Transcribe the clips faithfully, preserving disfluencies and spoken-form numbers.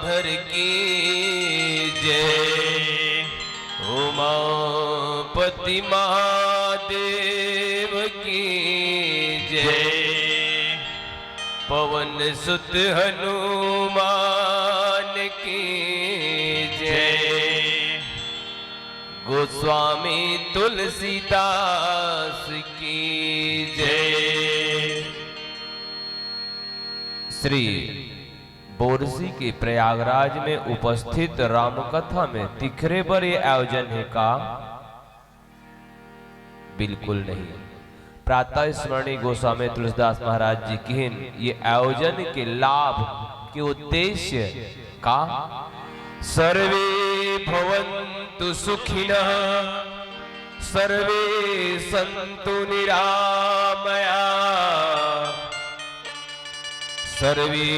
धर की जय, उमापति महादेव की जय, पवन सुत हनुमान की जय, गोस्वामी तुलसीदास की जय। श्री बोरसी के प्रयागराज में उपस्थित रामकथा में तिखरे बर ये आयोजन हे का? बिल्कुल नहीं। प्रातः स्मरणीय गोस्वामी तुलसीदास महाराज जी किहिन ये आयोजन के लाभ के उद्देश्य का? सर्वे भवन्तु सुखिनः, सर्वे सन्तु निरामया, सर्वे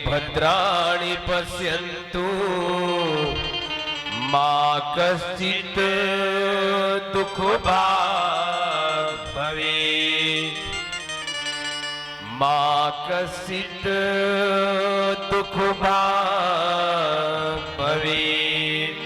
भद्राणि पश्यन्तु, मा कश्चित् दुःख भाग् भवेत्, मा कश्चित् दुःख भाग् भवेत्।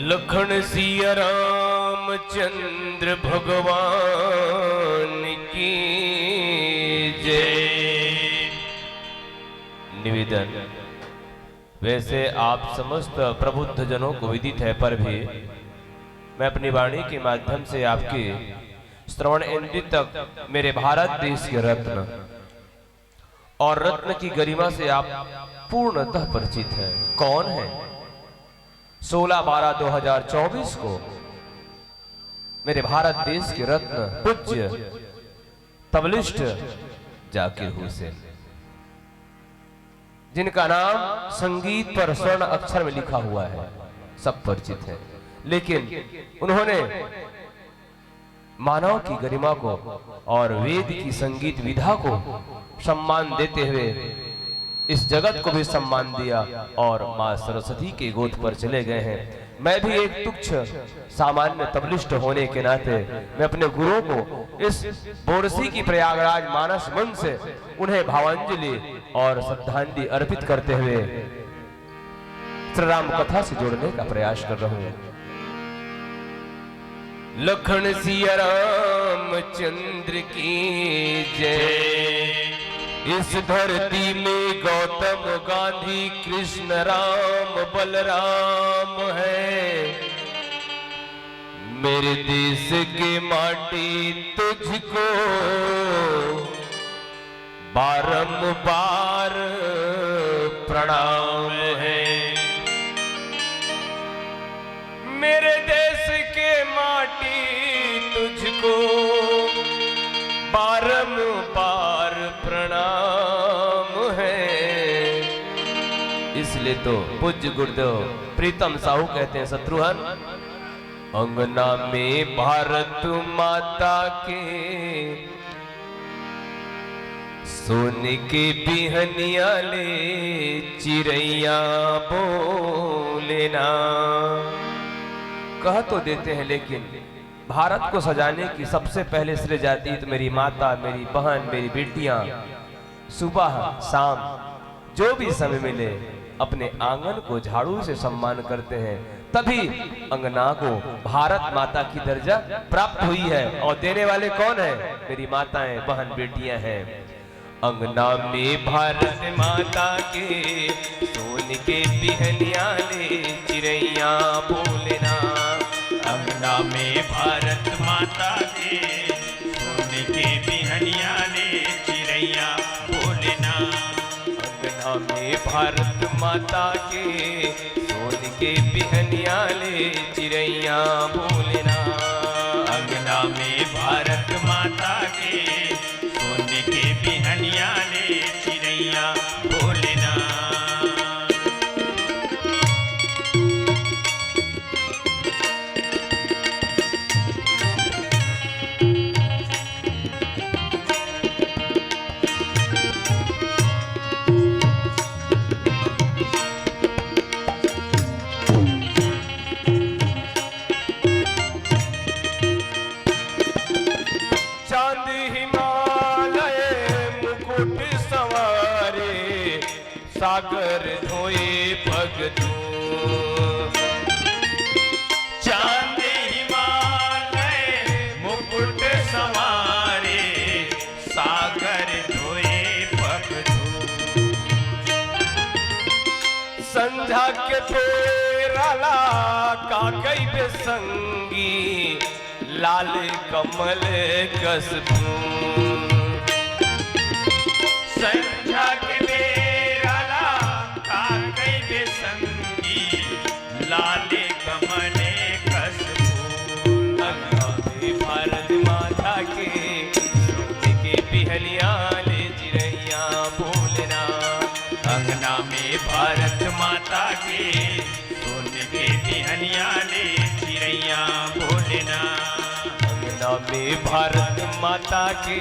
लखन सिया रामचंद्र भगवान की जय। निवेदन, वैसे आप समस्त प्रबुद्ध जनों को विदित है, पर भी मैं अपनी वाणी के माध्यम से आपके श्रवण इंद्रिय तक मेरे भारत देश के रत्न और रत्न की गरिमा से आप पूर्णतः परिचित हैं। कौन है? सोलह बारह दो हज़ार चौबीस को मेरे भारत देश के रत्न पूज्य तबलिस्ट जाकिर हुसैन, जिनका नाम संगीत पर स्वर्ण अक्षर में लिखा हुआ है, सब परिचित है, लेकिन उन्होंने मानव की गरिमा को और वेद की संगीत विधा को सम्मान देते हुए इस जगत को भी सम्मान दिया और माँ सरस्वती के गोद पर चले गए हैं। मैं भी एक तुच्छ सामान्य तबलिस्ट होने के नाते मैं अपने गुरुओं को इस बोरसी की प्रयागराज मानस मंच से उन्हें भावांजलि और श्रद्धांजलि अर्पित करते हुए श्री राम कथा से जोड़ने का प्रयास कर रहा हूं। लखन सिया रामचंद्र की जय। इस धरती में गौतम गांधी कृष्ण राम बलराम है। मेरे देश के माटी तुझको बारंबार प्रणाम है। मेरे देश के माटी तुझको बारंबार प्रणाम है। इसलिए तो पूज्य गुरुदेव प्रीतम साहू कहते हैं, शत्रुघ्न, अंगना में भारत माता के सोने के बिहनिया ले चिरैया बोले ना। कह तो देते हैं, लेकिन भारत को सजाने की सबसे पहले श्रेय जाती है तो मेरी माता, मेरी बहन, मेरी बेटियां सुबह शाम जो भी समय मिले अपने आंगन को झाड़ू से सम्मान करते हैं, तभी अंगना को भारत माता की दर्जा प्राप्त हुई है। और देने वाले कौन है? मेरी माताएं, बहन, बेटियां हैं। अंगना में भारत माता के सोन के बिहनिया ले चिरैया बोले ना। अंगना में भारत माता के सोन के बिहनिया ले चिरैया बोले ना। अंगना में भारत माता के सोन के बिहनिया ले चिरैया बोले ना। अंगना में भारत माता के सोन के बिहनिया ले चिरैया बोले ना। चांद हिमालय मुकुट संवारे, सागर धोए पग धूं। चांद हिमालय मुकुट संवारे, सागर धोए पग धूं। संझा के बेरा ला का कहिबे संगी, लाल कमल कस फूल। संझा के बेरा ला का कहिबे संगी, लाल कमल कस फूल। अंगना में भारत माता के सोन के बिहनिया ले चिरैया बोले ना। अंगना में भारत माता के सोन के बिहनिया ले चिरैया बोले ना। अंगना में भारत माता के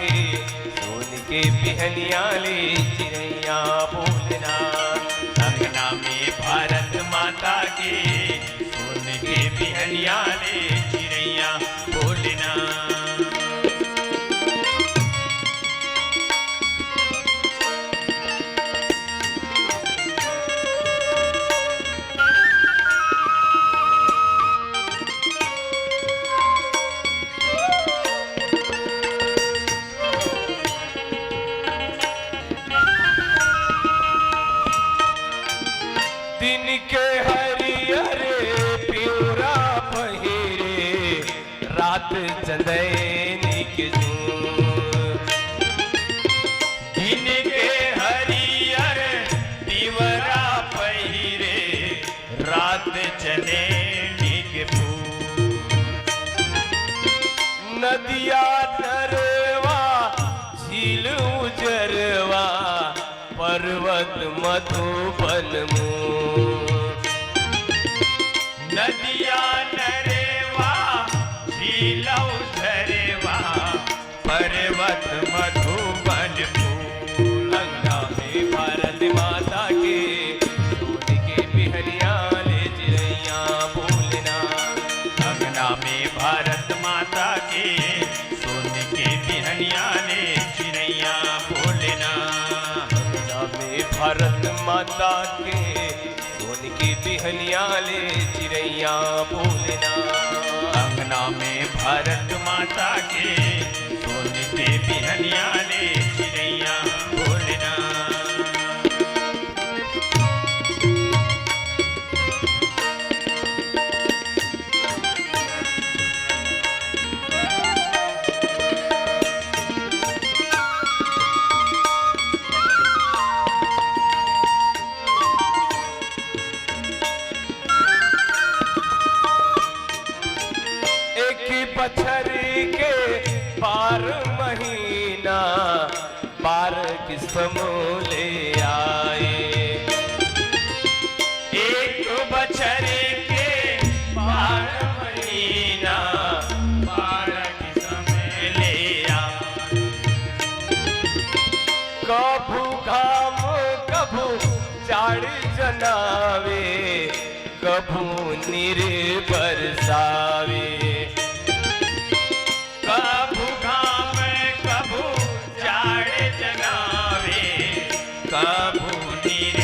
सोन के बिहनिया ले चिरैया बोले ना। अंगना में भारत माता के सोन के बिहनिया ले चिरैया बोले ना। दिन के हरियर पिउरा पहिरे, रात चंदैनी के जूं। दिन के हरियर पिउरा पहिरे, रात चने नदिया नरवा, झील उजरवा, पर्वत मधुबन मू। नदिया नरवा, झील उजरवा, पर्वत मधुबन फूल। अंगना में भारत माता के, सोन के बिहनिया ले चिरैया बोलना। अंगना में भारत माता के, सोन के बिहनिया ले चिरैया बोलना। अंगना में भारत माता के, सोन के बिहनिया ले चिरैया बोलना। अंगना में भारत माता के, सोन के बिहनिया ले चिरैया बोलना। एक बछर के बार महीना, बार किस्म ले आए। एक बछर के बार महीना, बार किस्म ले आए। कभू घाम, कभू जाड़ जनावे, कभू नीर बरसावे। कभू घाम, कभू जाड़ जनावे, कभू नीर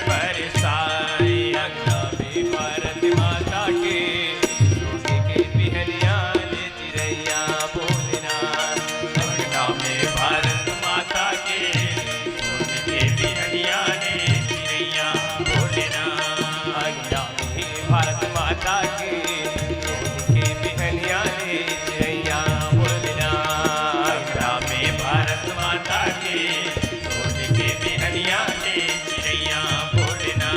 बरसाए। अंगना में भारत माता के, सोन के बिहनिया ले चिरैया बोलना। अंगना में भारत माता के, सोन के बिहनिया ले चिरैया बोलना। अंगना में भारत माता के, सोन के बिहनिया ले चिरैया बोलना। अंगना में भारत माता के, सोन के बिहनिया ले चिरैया बोलना।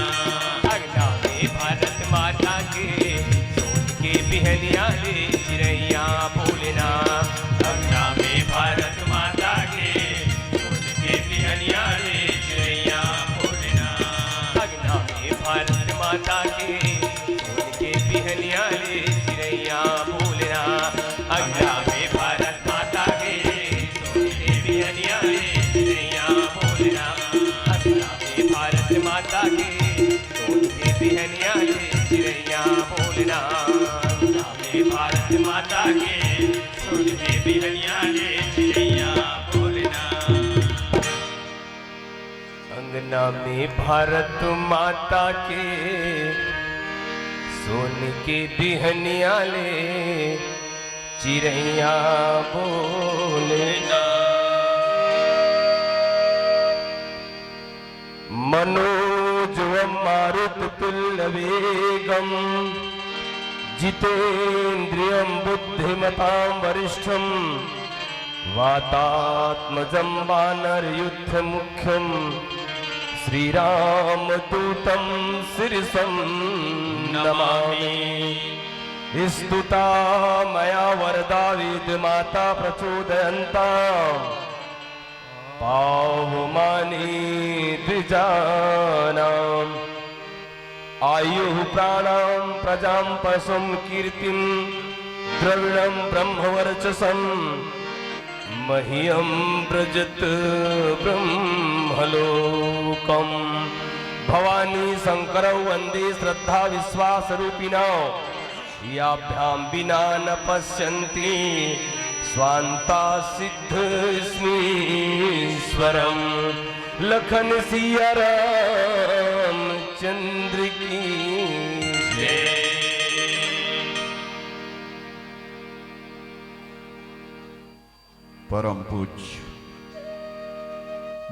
अंगना में भारत माता के, सोन के बिहनिया ले चिरैया बोलना। अंगना में भारत माता के, सोन के बिहनिया ले चिरैया बोलना। अंगना में भारत माता के, सोन के बिहनिया ले चिरैया बोलना। अंगना में भारत माता के, सोन के बिहनिया ले चिरैया बोलना। अंगना में भारत माता के, सोन के बिहनिया ले चिरैया बोलना। अंगना में भारत माता के, सोन के बिहनिया ले चिरैया बोलना। अंगना में भारत माता के, सोन के बिहनिया ले चिरैया बोलना। मनोजवं मारुततुल्यवेगं, जितेन्द्रियं बुद्धिमतां वरिष्ठं, वातात्मजं वानरयूथमुख्यं, श्रीरामदूतं शिरसं नमामि। स्तुता मया वरदा वेदमाता प्रचोदयन्ताम्। पावमानी द्विजानाम् आयुः प्राणां प्रजां पशुं कीर्तिं द्रविणं ब्रह्मवर्चसं मह्यं व्रजत ब्रह्मलोकम्। भवानी शंकरौ वन्दे श्रद्धाविश्वासरूपिणौ। याभ्यां विना न पश्यन्ति स्वान्ता सिद्धेश्वरम्। लखन सिया रामचंद्र की जय। परम पूज्य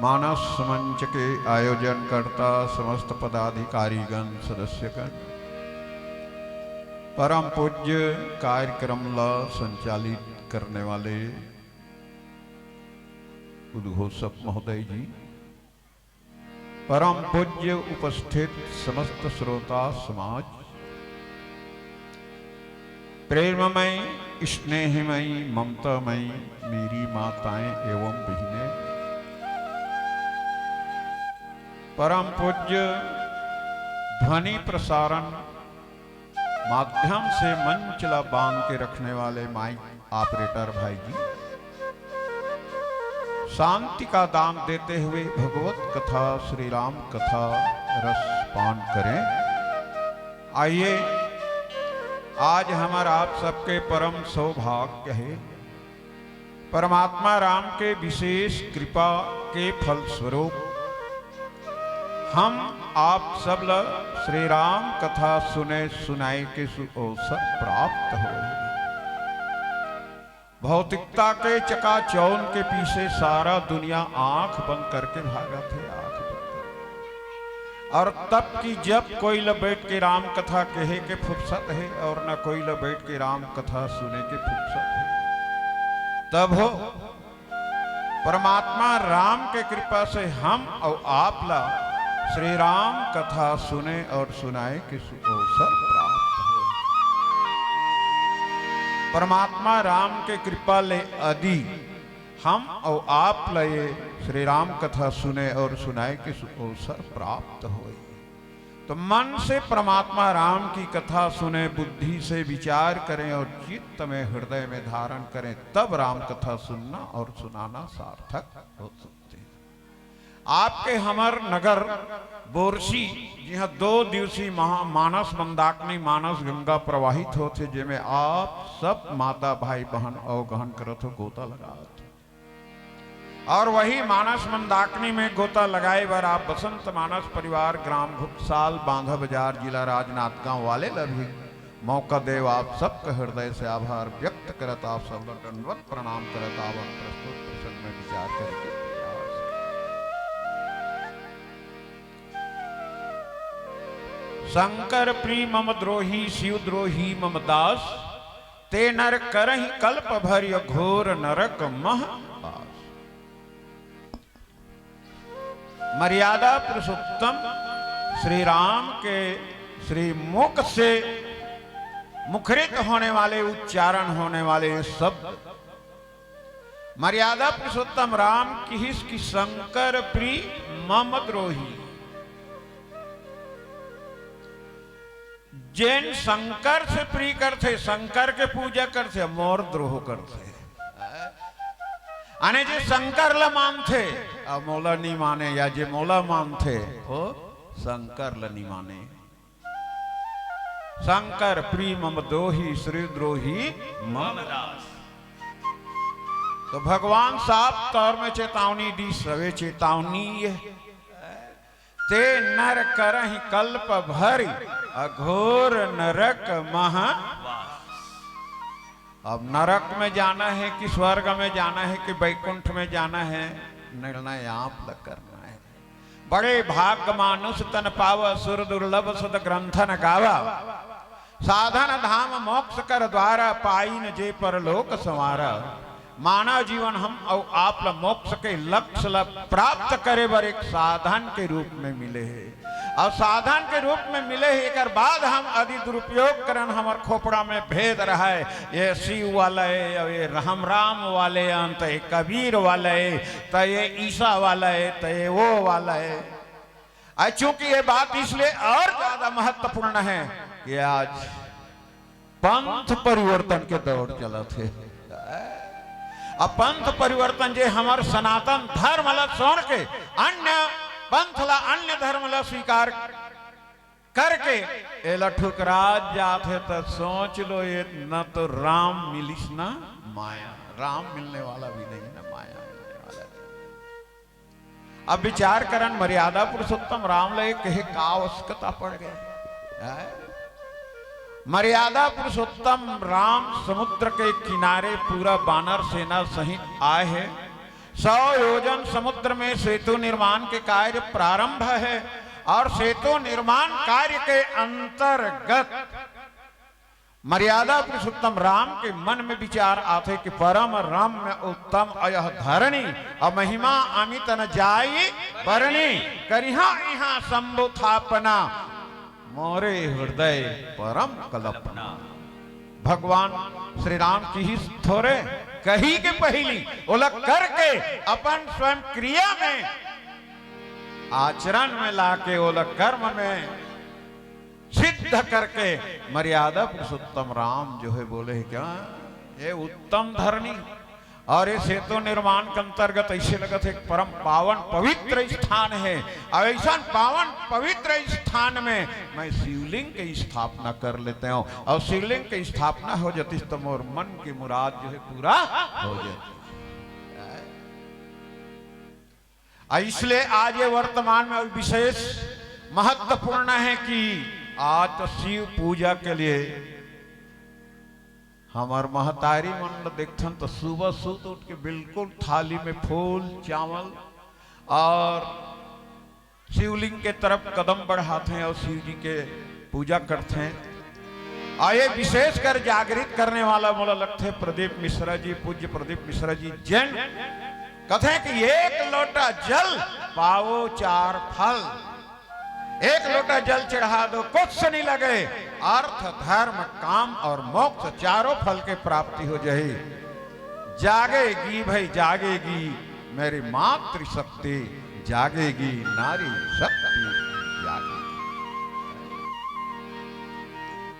मानस मंच के आयोजनकर्ता, समस्त पदाधिकारीगण, सदस्यगण, परम पूज्य कार्यक्रम ला संचालित करने वाले उद्घोषक महोदय जी, परम पूज्य उपस्थित समस्त श्रोता समाज, प्रेममय स्नेहमयी, ममतामयी मेरी माताएं एवं बहिनें, परम पूज्य ध्वनि प्रसारण माध्यम से मंच ला बांध के रखने वाले माइक ऑपरेटर भाई जी, शांति का दान देते हुए भगवत कथा, श्री राम कथा रस पान करें। आइए, आज हमर आप सबके परम सौभाग्य हे, परमात्मा राम के विशेष कृपा के फलस्वरूप हम आप सब ल श्री राम कथा सुने सुनाए के सु-, अवसर प्राप्त हो। भौतिकता के चकाचौंध के पीछे सारा दुनिया आंख बंद करके भागत हे, आंख बंद करके। और तब की जब कोई ल बैठ के राम कथा कहे के फुर्सत हे और न कोई ल बैठ के राम कथा सुने के फुर्सत हे, तब हो परमात्मा राम के कृपा से हम अउ आप ला श्री राम कथा सुने और सुनाए के सु-, अवसर प्राप्त हो। परमात्मा राम के कृपा ले अदि हम अउ आप ला ये श्री राम कथा सुने और सुनाए के सु-, अवसर प्राप्त होए। तो मन से परमात्मा राम की कथा सुने, बुद्धि से विचार करें और चित्त में, हृदय में धारण करें, तब राम कथा सुनना और सुनाना सार्थक हो सकते हैं। आपके हमर नगर बोरसी, जिहाँ दो दिवसीय महा-, मानस मंदाकिनी, मानस गंगा प्रवाहित होथे, जेमे आप सब माता, भाई, बहन अवगहन करत हो, गोता लगावत हो। और वही मानस मंदाकिनी में गोता लगाए बर आप बसंत मानस परिवार, ग्राम घुकसाल, बांधा बाजार, जिला राजनांदगांव वाले ला भी मौका देव। आप सबके हृदय से आभार व्यक्त करत, आप सब ला दंडवत प्रणाम करत, आप प्रस्तुत प्रसंग में विचार करके प्रयास। शंकर प्रिय मम द्रोही, शिव द्रोही मम दास, ते नर करहि कल्प भरि अघोर नरक मह बास। मर्यादा पुरुषोत्तम श्री राम के श्री मुख से मुखरित होने वाले, उच्चारण होने वाले ये शब्द, मर्यादा पुरुषोत्तम राम किहिस कि शंकर प्रिय मम द्रोही। जेन शंकर से प्रिय करथे, शंकर के पूजा करथे, मोर द्रोह करथे। अने जे शंकर ल मानथे, अ मोला नी माने, या जे मोला मानथे, हो शंकर ल नी माने। शंकर प्रिय मम द्रोही, शिव द्रोही मम दास। तो भगवान साफ तौर में चेतावनी दी, सवे चेतावनी ये, ते नर करहि कल्प भरि अघोर नरक मह। अब नरक में जाना है कि स्वर्ग में जाना है कि बैकुंठ में जाना है, निर्णय आप ल करना है। बड़े भाग मानुष तन पावा, सुर दुर्लभ सुध ग्रंथन गावा। साधन धाम मोक्ष कर द्वारा, पाइन जे परलोक संवारा। मानव जीवन हम अउ आप ल मोक्ष के लक्ष्य ल प्राप्त करे बर एक साधन के रूप में मिले हे। अउ साधन के रूप में मिले हे, एकर बाद हम यदि दुरुपयोग करन, हमर खोपड़ा में भेद रहय, ये शिव वाले, ये राम राम वाले अंत, ये कबीर वाले, त ये ईसा वाले, त ये वो वाले। अ, चूंकि ये बात इसलिए और ज्यादा महत्वपूर्ण है कि आज पंथ परिवर्तन के दौर चलत हे। अब पंथ परिवर्तन जे हमर सनातन धर्म ला छोड़ के अन्य पंथ ला, अन्य धर्म ला स्वीकार करके एला ठुकरा जात हे, त सोच लो, ये न तो राम मिलिस ना माया, राम मिलने वाला भी नहीं, ना माया मिलने वाला। अब विचार करन, मर्यादा पुरुषोत्तम राम ल ये कहे का आवश्यकता पड़ गया? हैं? मर्यादा पुरुषोत्तम राम समुद्र के किनारे पूरा बानर सेना सहित आए हे। सौ योजन समुद्र में सेतु निर्माण के कार्य प्रारंभ है और सेतु निर्माण कार्य के अंतर्गत मर्यादा पुरुषोत्तम राम के मन में विचार आथे कि परम रम्य उत्तम अयह धरणी, अउ महिमा अमित न जाई बरनी, करिहा इहाँ शंभु थापना, मोरे हृदय परम कल्पना। भगवान श्री राम किहिस थोरे, कही के पहिली ओला करके अपन स्वयं क्रिया में, आचरण में लाके ओला कर्म में सिद्ध करके मर्यादा पुरुषोत्तम राम जो है बोले है क्या, ये उत्तम धरनी और ये सेतु निर्माण के अंतर्गत ऐसे लगत है एक परम पावन पवित्र स्थान है। और ऐसा पावन पवित्र स्थान में मैं शिवलिंग की स्थापना कर लेते हूँ और शिवलिंग की स्थापना हो जाती तो मोर मन की मुराद जो है पूरा हो जाती। आ, इसलिए आज ये वर्तमान में विशेष महत्वपूर्ण है कि आज तो शिव पूजा के लिए हमार महतारी मन ल देखथन तो सुबह सुत उठ के बिल्कुल थाली में फूल, चावल और शिवलिंग के तरफ कदम बढ़ाते हैं और शिव जी के पूजा करते हैं। और ये विशेषकर जागृत करने वाला मोला लगथे प्रदीप मिश्रा जी, पूज्य प्रदीप मिश्रा जी जैन, कथे कि एक लोटा जल पाओ चार फल। एक लोटा जल चढ़ा दो, कुछ नहीं लगे, अर्थ, धर्म, काम और मोक्ष चारों फल के प्राप्ति हो जाही। जागेगी भाई जागेगी मेरी मातृशक्ति, जागेगी नारी शक्ति, जागेगी।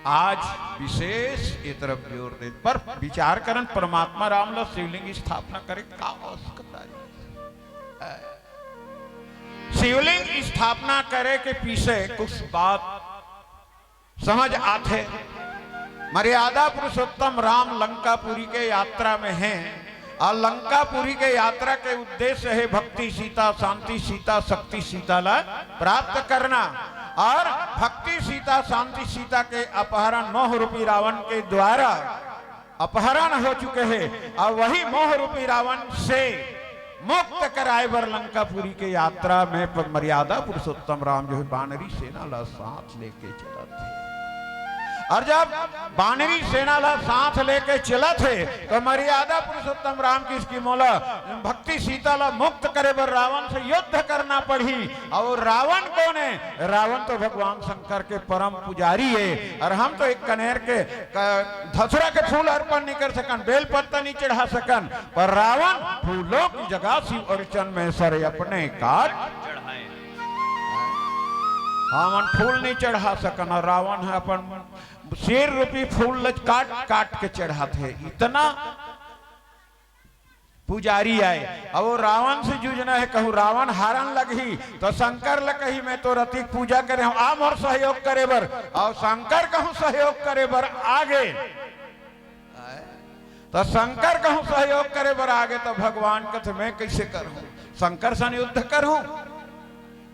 आज विशेष ये तरफ जोर दे, पर विचार करन परमात्मा राम ला शिवलिंग स्थापना करे का आवश्यकता है? शिवलिंग स्थापना करे के पीछे कुछ बात समझ आथे। मर्यादा पुरुषोत्तम राम लंकापुरी के यात्रा में हैं और लंकापुरी के यात्रा के उद्देश्य है भक्ति सीता, शांति सीता, शक्ति सीता ला प्राप्त करना। और भक्ति सीता, शांति सीता के अपहरण मोह रूपी रावण के द्वारा अपहरण हो चुके हैं और वही मोह रूपी रावण से मुक्त कराए बर लंकापुरी के यात्रा में प-, मर्यादा पुरुषोत्तम राम जो है बानरी सेना ला साथ लेके चलत हे। और जब बानरी सेना ला साथ लेके चलत हे तो मर्यादा पुरुषोत्तम राम किहिस कि मोला भक्ति सीता ला मुक्त करे बर रावण से युद्ध करना पड़ही। और रावण कौन है? रावण तो भगवान शंकर के परम पुजारी है। और हम तो एक कनेर के क-, धतूरा के फूल अर्पण नहीं कर सकन, बेल पत्ता नहीं चढ़ा सकन, पर रावण फूलों की जगह शिव अर्चन में सर अपने काट चढ़ाए। हमन फूल नहीं चढ़ा सकन और रावण ह अपन सिर रूपी फूल ल काट काट के चढ़ात हे। इतना पुजारी आय, अब वो रावण से जूझना हे, कहूँ रावण हारन लगही तो शंकर ल कही, मैं तो रति के पूजा करे हूँ, आ मोर सहयोग करे बर। और शंकर कहूँ सहयोग करे बर आगे, तो शंकर कहूँ सहयोग करे बर आगे तो भगवान कथे, मैं कैसे करहूँ, शंकर सन युद्ध करहूँ?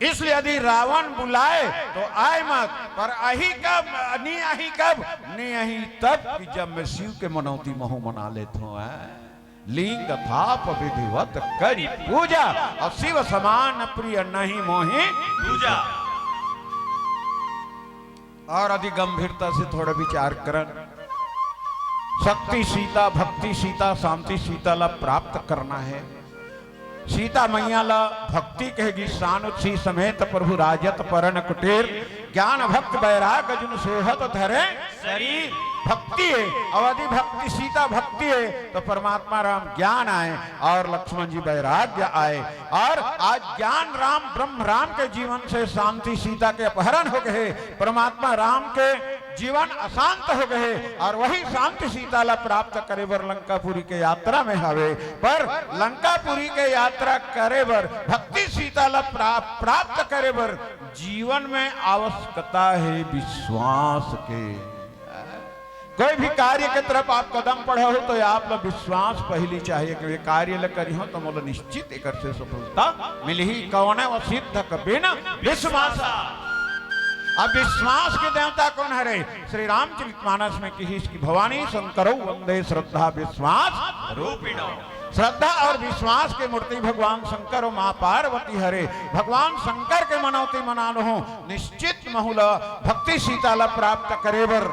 इसलिए यदि रावण बुलाए तो आए मत, पर आही कब, नी आही कब, नी आही तब कि जब मैं शिव के मनौती महू मना लेत हूँ। लिंग थाप विधिवत करी पूजा, और शिव समान प्रिय नहीं मोहि दूजा। और अधिक गंभीरता से थोड़ा विचार करन। शक्ति सीता, भक्ति सीता, शांति सीता ला प्राप्त करना है। सीता मैया ला भक्ति कहेगी, सानुत सी समेत प्रभु राजत परन कुटीर, ज्ञान भक्त बैराग जुन सोहत धरे शरीर। भक्ति है, अवधि भक्ति, सीता भक्ति है, तो परमात्मा राम ज्ञान आए और लक्ष्मण जी वैराग्य आए। और आज ज्ञान राम, ब्रह्म राम के जीवन से शांति सीता के अपहरण हो गए, परमात्मा राम के जीवन अशांत हो गए और वही शांति सीता ला प्राप्त करे बर लंकापुरी के यात्रा में हवे। पर लंकापुरी के यात्रा करे बर, भक्ति सीता ला प्रा-, प्राप्त करे बर जीवन में आवश्यकता है विश्वास के। कोई भी कार्य के तरफ आप कदम बढ़ाहू तो आप ला विश्वास पहली चाहिए कि ये कार्य ला करिहूँ तो मोला निश्चित एकर से सफलता मिलही। कौन है वो सिद्ध के बिन विश्वास। अब विश्वास के देवता कौन हरे? श्री रामचरित मानस में किहिस कि भवानी शंकरौ वंदे श्रद्धा विश्वास रूपिणौ। श्रद्धा और विश्वास के मूर्ति भगवान शंकर और माँ पार्वती हरे। भगवान शंकर के मनौती मना लहूँ, निश्चित महू ला भक्ति सीता ला प्राप्त करे बर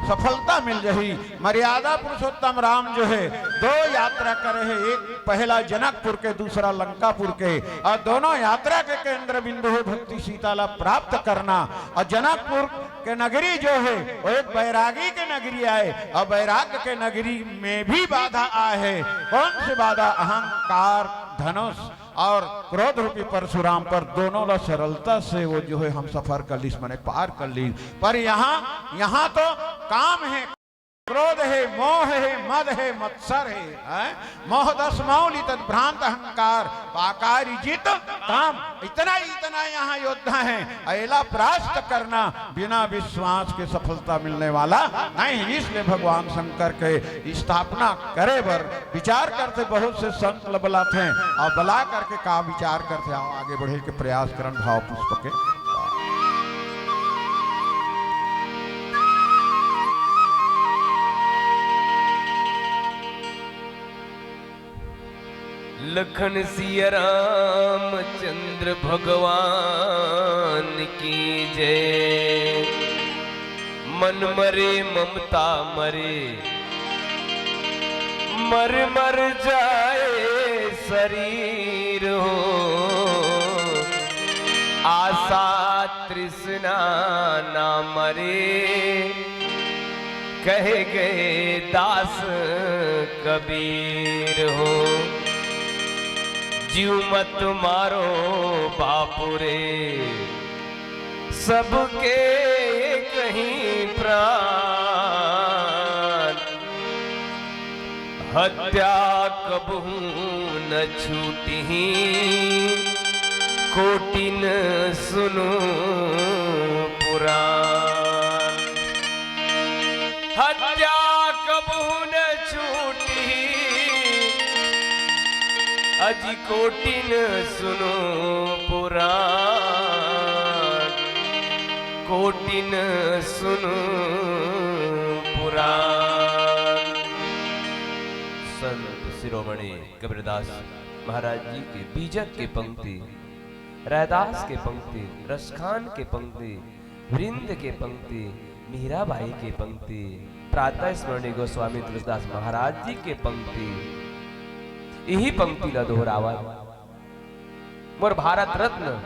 सफलता मिल जाही। मर्यादा पुरुषोत्तम राम जो हे, दो यात्रा करे हे, एक पहला जनकपुर के, दूसरा लंकापुर के, अउ दोनों यात्रा के केंद्र बिंदु हे भक्ति सीता ला प्राप्त करना। अउ जनकपुर के नगरी जो हे, वो एक बैरागी के नगरी आय, अउ बैराग के नगरी में भी बाधा आय हे। कौन सी बाधा? अहंकार, धनुष अउ क्रोध रूपी परशुराम। पर दोनों ला सरलता से वो जो हे हम सफर कर लीस, मने पार कर लीस। पर यहाँ, यहाँ तो काम हे, क्रोध हे, मोह हे, मद हे, मत्सर हे, हैं? मोह दस मौलि तद भ्रांत अहंकार, पाकारी जित काम। इतना, इतना यहाँ योद्धा हे। एला परास्त करना बिना विश्वास के सफलता मिलने वाला नहीं। इसलिए भगवान शंकर के स्थापना करे बर विचार करथे, बहुत से संत ल बलाथे, अउ बला करके का विचार करथे, आओ आगे बढ़े के प्रयास करन भाव पुष्प के। लखन सिया रामचंद्र भगवान की जय। मन मरे ममता मरे, मर मर जाए शरीर हो। आशा तृष्णा ना मरे, कहे गए दास कबीर हो। जीव मत मारो बापू रे, सबके एक ही प्राण। हत्या कबहू न छूटही, कोटिन सुनु पुराण। हत्या कबहू न छूटही, अजी कोटिन सुनु पुराण, कोटिन सुनु पुराण। संत शिरोमणि कबीरदास महाराज जी के बीजक के पंक्ति, रैदास के पंक्ति, रसखान के पंक्ति, वृंद के पंक्ति, मीराबाई के पंक्ति, प्रातः स्मरणीय गोस्वामी तुलसीदास महाराज जी के पंक्ति, इही पंक्ति ला दोहरावत मोर भारत रत्न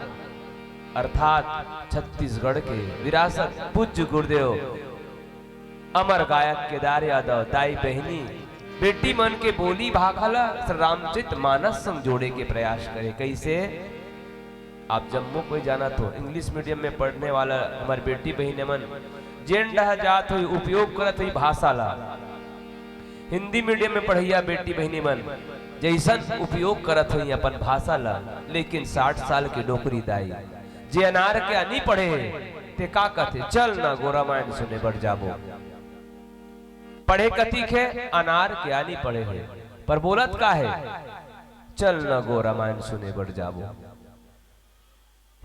अर्थात छत्तीसगढ़ के विरासत पूज्य गुरुदेव अमर गायक केदार यादव, दाई बहिनी, बेटी मन के बोली भाखा ला श्री रामचरित मानस संग जोड़े के प्रयास करे। कइसे? आप जम्मो कोई जानत हो, English medium में पढ़ने वाला हमर बेटी बहिनी मन जेन डहा जात होई, उपयोग करत होई भाषा ला। हिंदी medium में पढ़इया बेटी बहिनी मन जइसन उपयोग करत होई अपन भाषा ला, लेकिन साठ साल के डोकरी दाई जे अनार के आनी पढ़े हे, ते का कथे, "चल ना गो रामायण सुने बर जाबो।" पढ़े कतिक हे, अनार के आनी पढ़े हे, पर बोलत का हे, "चल ना गो रामायण सुने बर जाबो।"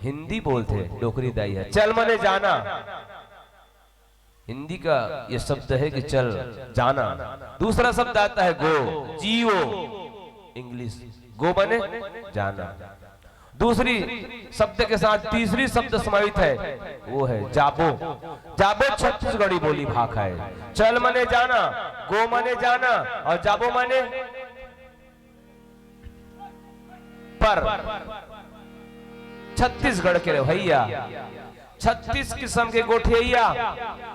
हिंदी बोलथे डोकरी दाई हे, "चल मने जाना।" हिंदी का ये शब्द है कि चल, जाना। दूसरा शब्द आता है गो, G O, English, गो माने जाना। दूसरी शब्द के साथ तीसरी शब्द समाहित है, वो है जाबो। जाबो छत्तीसगढ़ी बोली भाखा है। चल माने जाना, गो माने जाना और जाबो माने पर छत्तीसगढ़ के रहइया, छत्तीस किसम के गोठियइया,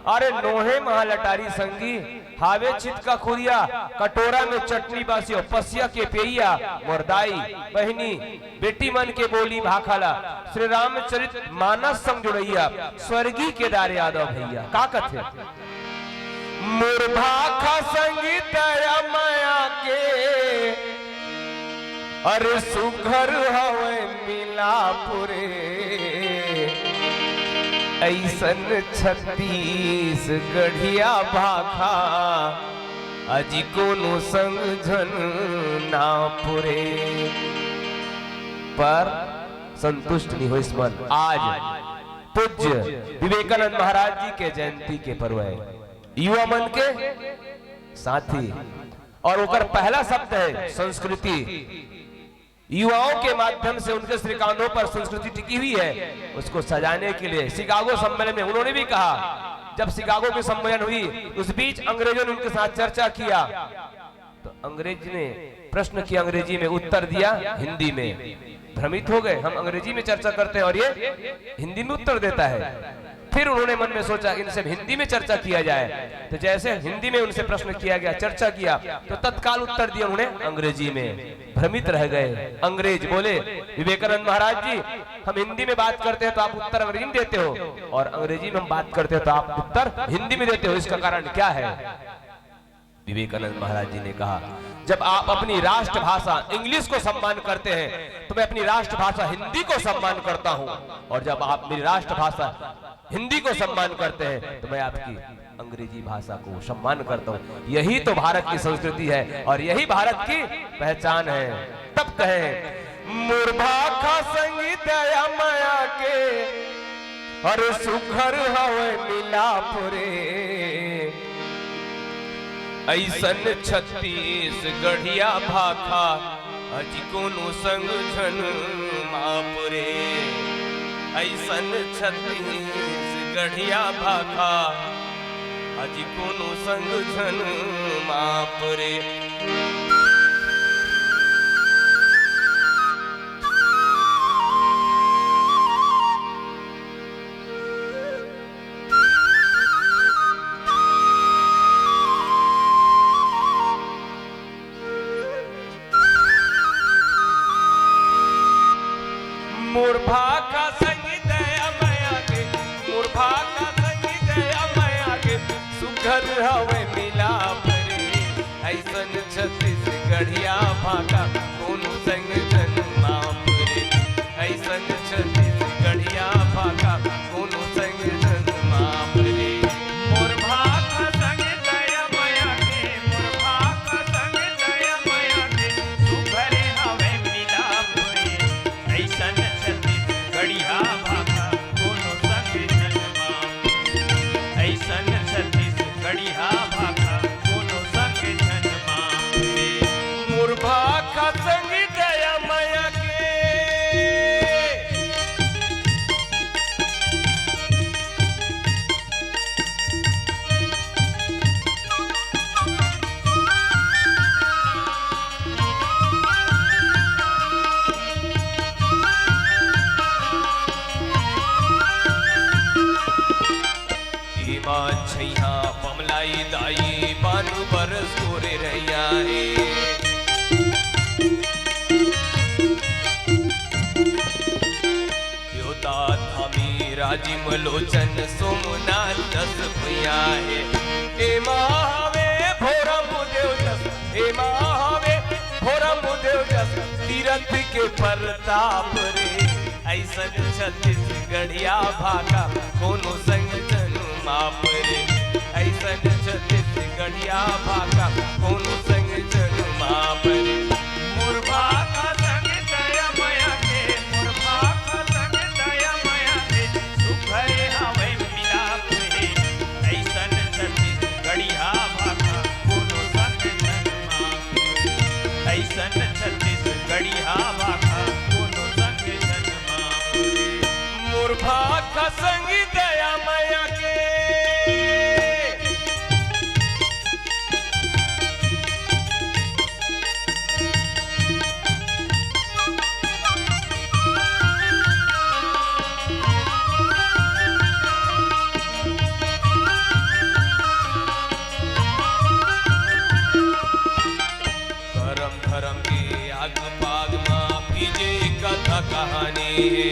अरे नोहे महालटारी संगी, हावे छितका खुरिया, कटोरा में चटनी बासी अउ पसिया के पेइया, मोर दाई, बहिनी, बेटी मन के बोली भाखा ला, श्री रामचरित मानस संग जुड़इया, स्वर्गीय केदार यादव भइया, का कथे? मोर भाखा संगीत अया मया के, अरे सुघर हवय मिलाप रे। अइसन छत्तीसगढ़िया भाखा, अजी कोनो संग झन नाप रे। पर संतुष्ट नइ होइस मन। आज पूज्य विवेकानंद महाराज जी के जयंती के पर्व हे। युवा मन के साथी। और ओकर पहला शब्द है संस्कृति। युवाओं के माध्यम से उनके श्रीकांधों पर संस्कृति टिकी हुई है, उसको सजाने के लिए शिकागो सम्मेलन में उन्होंने भी कहा, जब शिकागो की सम्मेलन हुई, उस बीच अंग्रेजों ने उनके साथ चर्चा किया, तो अंग्रेज ने प्रश्न किया अंग्रेजी में, उत्तर दिया हिंदी में। भ्रमित हो गए, हम अंग्रेजी में चर्चा करते हैं और ये हिंदी में उत्तर देता है। फिर उन्होंने मन में सोचा, इनसे हिंदी में चर्चा किया जाए। तो जैसे हिंदी में उनसे प्रश्न किया गया, चर्चा किया, तो तत्काल उत्तर दिया उन्होंने अंग्रेजी में। भ्रमित रह गए। अंग्रेज बोले, विवेकानंद महाराज जी, हम हिंदी में बात करते हैं तो आप उत्तर अंग्रेजी में देते हो, और अंग्रेजी में हम बात करते हैं तो आप उत्तर हिंदी में देते हो, इसका कारण क्या है? विवेकानंद महाराज जी ने कहा, जब आप अपनी राष्ट्रभाषा इंग्लिश को सम्मान करते हैं, तो मैं अपनी राष्ट्रभाषा हिंदी को सम्मान करता हूं, और जब आप मेरी राष्ट्रभाषा हिंदी को सम्मान करते हैं, तो मैं आपकी अंग्रेजी भाषा को सम्मान करता हूं। यही तो भारत की संस्कृति है और यही भारत की पहचान है। तब कहे, मोर भाखा संगी दया मया के, अरे सुघर हवे मिलाप रे। ऐसन छत्तीसगढ़िया भाखा अजी कोनो संग झन माप रे। ऐसन छत्तीसगढ़िया भाखा अजी कोनो संग झन माप रे। मोर भाखा संगी दया मया के, मोर भाखा संगी दया मया के, सुघर हवे मिलाप रे। ऐसन छत्तीसगढ़िया भाखा कोनो संग झन माप रे। ऐसन छत्तीसगढ़िया भाखा कोनो संग झन माप रे। मोर भाखा संग दया मया के, मोर भाखा संग दया मया के, सुघर हवे मिलाप रे। ऐसन छत्तीसगढ़िया भाखा कोनो संग झन माप रे। ऐसन छत्तीसगढ़िया भाखा कोनो संग झन माप रे। मोर भाखा संग दया मया के। एमा छइहां पमलाई दाई, बानु बरस तोरे रहिया हे। योदा धामी राजिम लोचन सोमनाथ जस भुइयां हे। एमा हवे भोरम देव जस, एमा हवे भोरम देव जस, तीरथ के परताप रे। ऐसन छत्तीसगढ़िया भाखा कोनो संग झन माप रे। ऐसन छत्तीसगढ़िया भाखा कोनो संग झन माप रे। मोर भाखा संग दया मया के, मोर भाखा संग दया मया के, सुघर हवे मिलाप रे। ऐसन छत्तीसगढ़िया भाखा कोनो संग झन माप रे। ऐसन छत्तीसगढ़िया भाखा कोनो संग झन माप रे। मोर भाखा संग दया मया के। करम धरम के आग पाग मा भीजे कथा कहानी हे।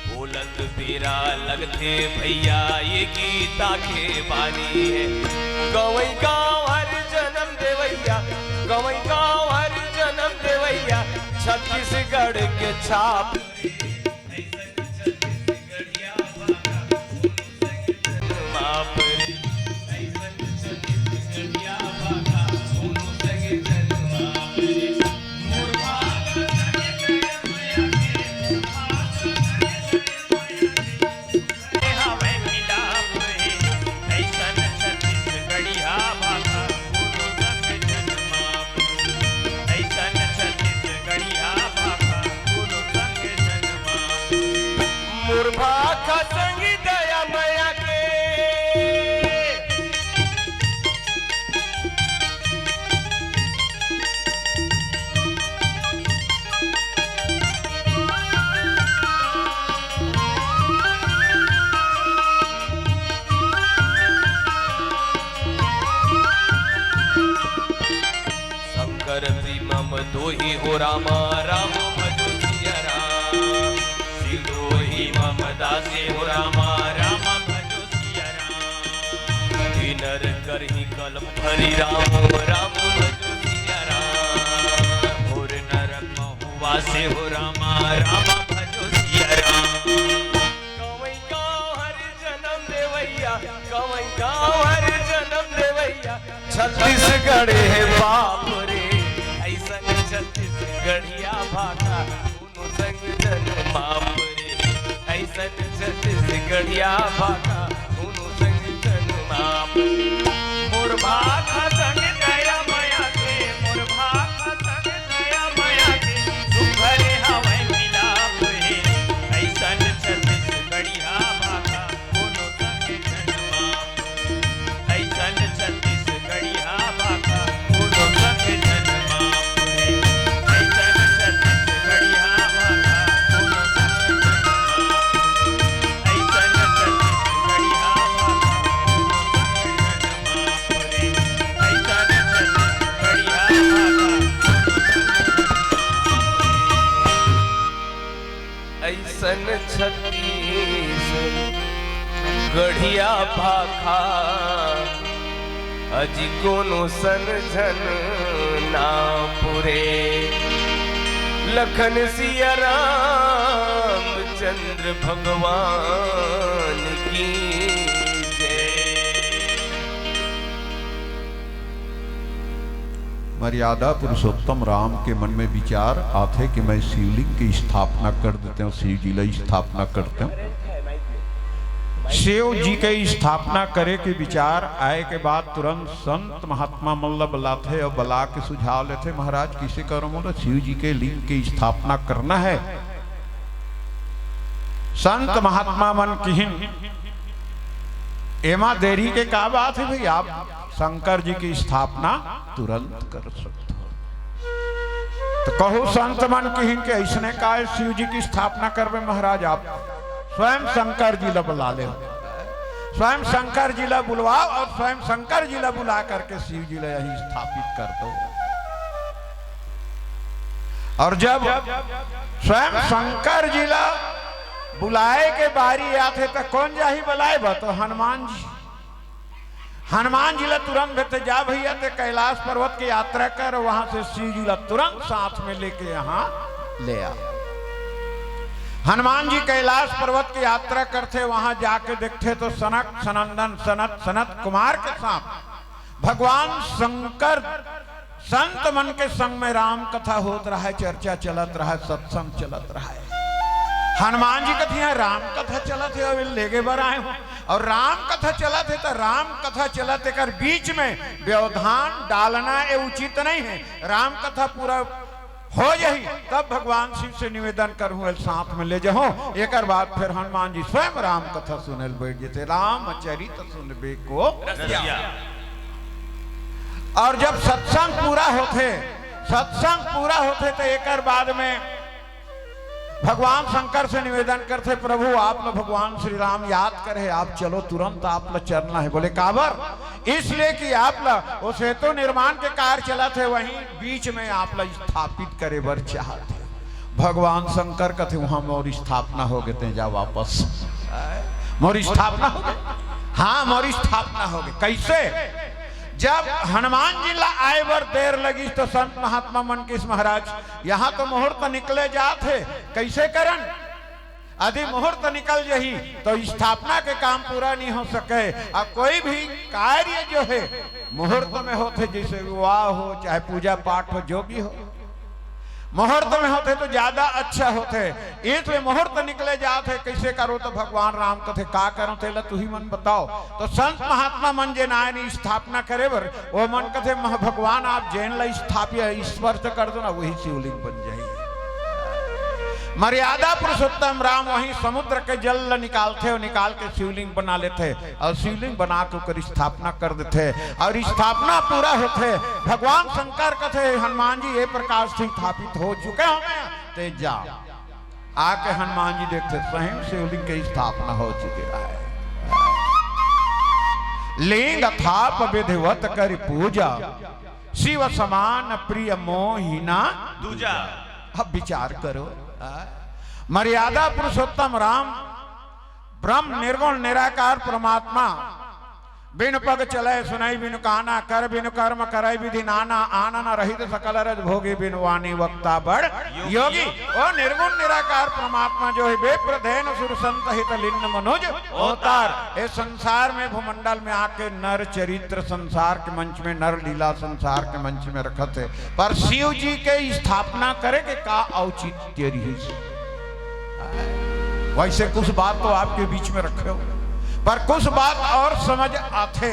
बोलत बेरा लगथे भैया ये गीता के बानी हे। गंवई गाँव हर जनम देवइया, गंवई गाँव हर जनम देवइया, छत्तीसगढ़ के छाप। दोही हो राम, राम भजो सिया राम। शिव दोही मम दासे हो राम, राम भजो सिया राम। हे नर करही कलम फरी राम, राम भजो सिया राम। घोर नरक महु वासे हो राम, राम भजो सिया राम। कवई गाँव हर जनम देवैया, कवई गाँव हर जनम देवैया, छत्तीसगढ़ हे बाप रे। अइसन छत्तीसगढ़िया भाखा कोनो संग जन माप रे। अइसन छत्तीसगढ़िया भाखा कोनो संग जन माप रे। मोर भाखा संग दया मया के, मोर भाखा संग दया मया के, सुघर हवय मिलाप रे। अइसन छत्तीसगढ़िया भाखा कोनो संग जन माप। अइसन छत्तीसगढ़िया भाखा कोनो संग जन माप रे। अइसन छत्तीसगढ़िया भाखा कोनो संग जन माप रे। अइसन छत्तीसगढ़िया भाखा कोनो संग जन माप रे। अइसन छत्तीसगढ़िया भाखा कोनो संग जन माप रे। अइसन छत्तीसगढ़िया भाखा अजी कोनो सन झन ना पुरे। लखन सिया रामचंद्र भगवान की जय। मर्यादा पुरुषोत्तम राम के मन में विचार आथे कि मैं शिवलिंग की स्थापना कर देते हूँ, शिव जी ला स्थापना करते हूँ। शिव जी के स्थापना करे के विचार आए के बाद तुरंत संत महात्मा मन ला बलाथे और बला के सुझाव लेथे, महाराज किसे करो, बोलो शिव जी के लिंग की स्थापना करना है। संत महात्मा मन किहिन, एमा देरी के का बात है भाई, आप शंकर जी की स्थापना तुरंत कर सकते हो। तो कहू संत मन किहिन के ऐसने काय शिव जी की स्थापना करबे महाराज, आप स्वयं शंकर जी ला बुला ले, स्वयं शंकर जी ला बुलवाओ और स्वयं शंकर जी ला बुला करके शिव जी ला यहीं स्थापित कर दो। और जब स्वयं शंकर जी ला बुलाए के बारी आथे त कौन जाही बुलाए बा? तो हनुमान जी। हनुमान जी ला तुरंत भेजथे, जा भैया ते कैलाश पर्वत की यात्रा कर, वहां से शिव जी ला तुरंत साथ में लेके यहाँ ले आ। हनुमान जी कैलाश पर्वत की यात्रा करथे, वहां जाके देखथे तो सनक सनंदन सनत सनत कुमार के साथ भगवान शंकर संत मन के संग में राम कथा होत रहय, चर्चा चलत रहय, सत्संग चलत रहय। हनुमान जी कथे, "यहाँ राम कथा चलत हे, अभी लेगे बर आए हूँ।" और राम कथा चलत हे, तो राम कथा चलत, एकर बीच में व्यवधान डालना ये उचित नहीं है। राम कथा पूरा हो जाही, तब भगवान शिव से निवेदन करहूँ, एल साथ में ले जाहूँ। एकर बाद फिर हनुमान जी स्वयं राम कथा सुने ल बैठ जथे, रामचरित सुनबे को रसिया। और जब सत्संग पूरा होथे, सत्संग पूरा होथे तो एकर बाद में भगवान शंकर से निवेदन करथे, "प्रभु, आप ला भगवान श्री राम याद करे, आप चलो, तुरंत आप ला चलना है।" बोले, "काबर?" "इसलिए कि आप ला वो सेतु निर्माण के कार्य चलत हे, वहीं बीच में आप ला स्थापित करे बर चाहत हे।" भगवान शंकर कथे, "वहां मोर स्थापना हो गे, ते जा वापस।" मोर स्थापना हो गे? हाँ, मोर स्थापना हो गे। कैसे? जब हनुमान जी ला आए बर देर लगिस तो संत महात्मा मन किस, "महाराज, यहाँ तो मुहूर्त निकले जात हे, कैसे करन? यदि मुहूर्त निकल जही तो स्थापना के काम पूरा नहीं हो सके, और कोई भी कार्य जो है मुहूर्त में होथे, जैसे विवाह हो चाहे पूजा पाठ हो, जो भी हो, मुहूर्त में होथे तो ज्यादा अच्छा होथे। इसलिए मुहूर्त निकले जात हे, कैसे करो?" तो भगवान राम कथे, "का करो, तेला तुही मन बताओ।" तो संत महात्मा मन जे नाय ने स्थापना करे बर, वो मन कथे, "मह-, भगवान आप जेन ला स्थापित स्पर्श कर दो ना, वही शिवलिंग बन जाही।" मर्यादा पुरुषोत्तम राम वही समुद्र के जल ला निकालथे और निकाल के शिवलिंग बना लेथे और शिवलिंग बना के ओकर स्थापना कर देथे और स्थापना पूरा होथे। भगवान शंकर कथे, "हनुमान जी, ये प्रकार से स्थापित हो चुके हो, मैं ते जा।" आके हनुमान जी देखथे, सही शिवलिंग के स्थापना हो चुके है। लिंग थाप विधिवत करि पूजा, शिव समान प्रिय मोहि ना दूजा। अब विचार करो, आ? मर्यादा पुरुषोत्तम राम, ब्रह्म निर्गुण निराकार परमात्मा, बिनु पग चलै सुनई बिनु काना, कर बिनु कर्म करै विधि नाना, आनन रहित सकल रज भोगी, बिनु वाणी वक्ता बड़ योगी। योगी। ओ निर्गुण निराकार परमात्मा जो है, विप्र धेनु सुर संत हित लिन्न मनुज अवतार। अवतार। ए संसार में, भूमंडल में आके नर चरित्र संसार के मंच में, नर लीला संसार के मंच में रखत हे, पर शिव जी के स्थापना करे के का औचित्य रहिस? वैसे कुछ बात तो आपके बीच में रखे हो, पर कुछ बात और समझ आथे।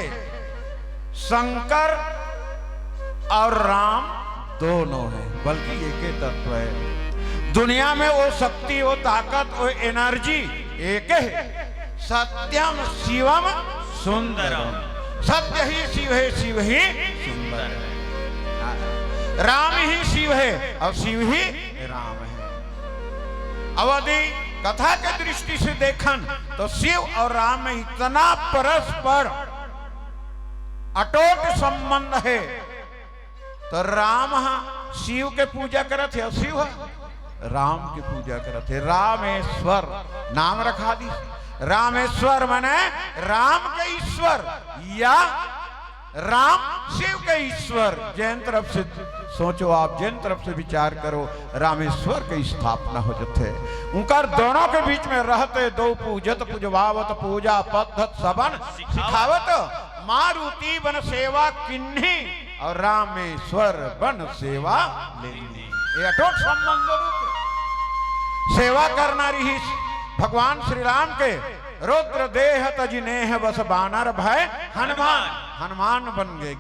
शंकर और राम दोनों हैं, बल्कि एक ही तत्व है। दुनिया में वो शक्ति, वो ताकत, वो एनर्जी एक है। सत्यम शिवम सुंदरम। सत्य ही शिव है, शिव ही सुंदर है। राम ही शिव है और शिव ही राम है। अवधि कथा के दृष्टि से देखन तो शिव और राम में इतना परस्पर अटूट संबंध है। तो राम ह शिव के पूजा करत हे, शिव ह राम के पूजा करत हे। रामेश्वर नाम रखा दी। रामेश्वर माने राम के ईश्वर या राम शिव के ईश्वर। जैन तरफ से सोचो आप, जैन तरफ से विचार करो, रामेश्वर के स्थापना हो जथे। उनकर दोनों के बीच में रहते दो पूजत पुजवावत पूजा पद्धत सबन सिखावत, मारुति बन सेवा किन्ही और रामेश्वर बन सेवा लेनी। ये अटूट संबंध रूप सेवा करना रहिस भगवान श्री राम के। रुद्र देह तजि नेह बस बानर भए हनुमान, हनुमान बन गए।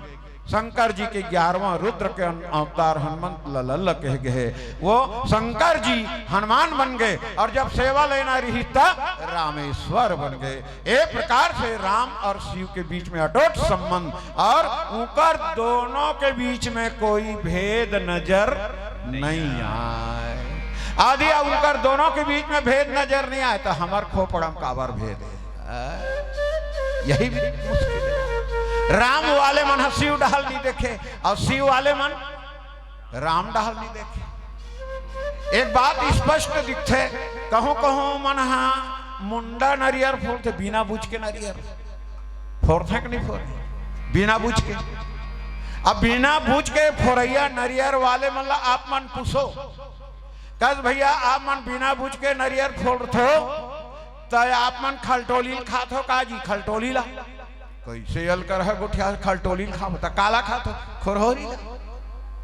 शंकर जी के ग्यारहवाँ रुद्र के अन-, अवतार हनुमंत ललल कहे गए। वो शंकर जी हनुमान बन गए और जब सेवा लेना रहिस त रामेश्वर बन गए। ए प्रकार से राम और शिव के बीच में अटूट संबंध और उनकर दोनों के बीच में कोई भेद नजर नहीं आए। आदि अब उनकर दोनों के बीच में भेद नजर नहीं आए तो हमर खोपड़ा में काबर भेद है? आ? यही भी मुश्किल है। राम वाले मन ह शिव डहल नहीं देखे और शिव वाले मन राम डहल नहीं देखे। एक बात स्पष्ट दिखथे, कहूं कहूं मन हा मुंडा नरियर फोड़थे, बिना बूच के नरियर फोड़थे कि नहीं फोड़े? बिना बूच के। अब बिना बूच के फोरैया नरियर वाले मन ला आप मन पूछो, कस भैया आप मन बिना बूच के नरियर फोड़थो, त आप मन खलटोली ल खाथो का जी? खलटोली ला। कैसे अलकर है गोठिया खलटोली ल खाबो? त काला खाथो? खुरहोरी ला।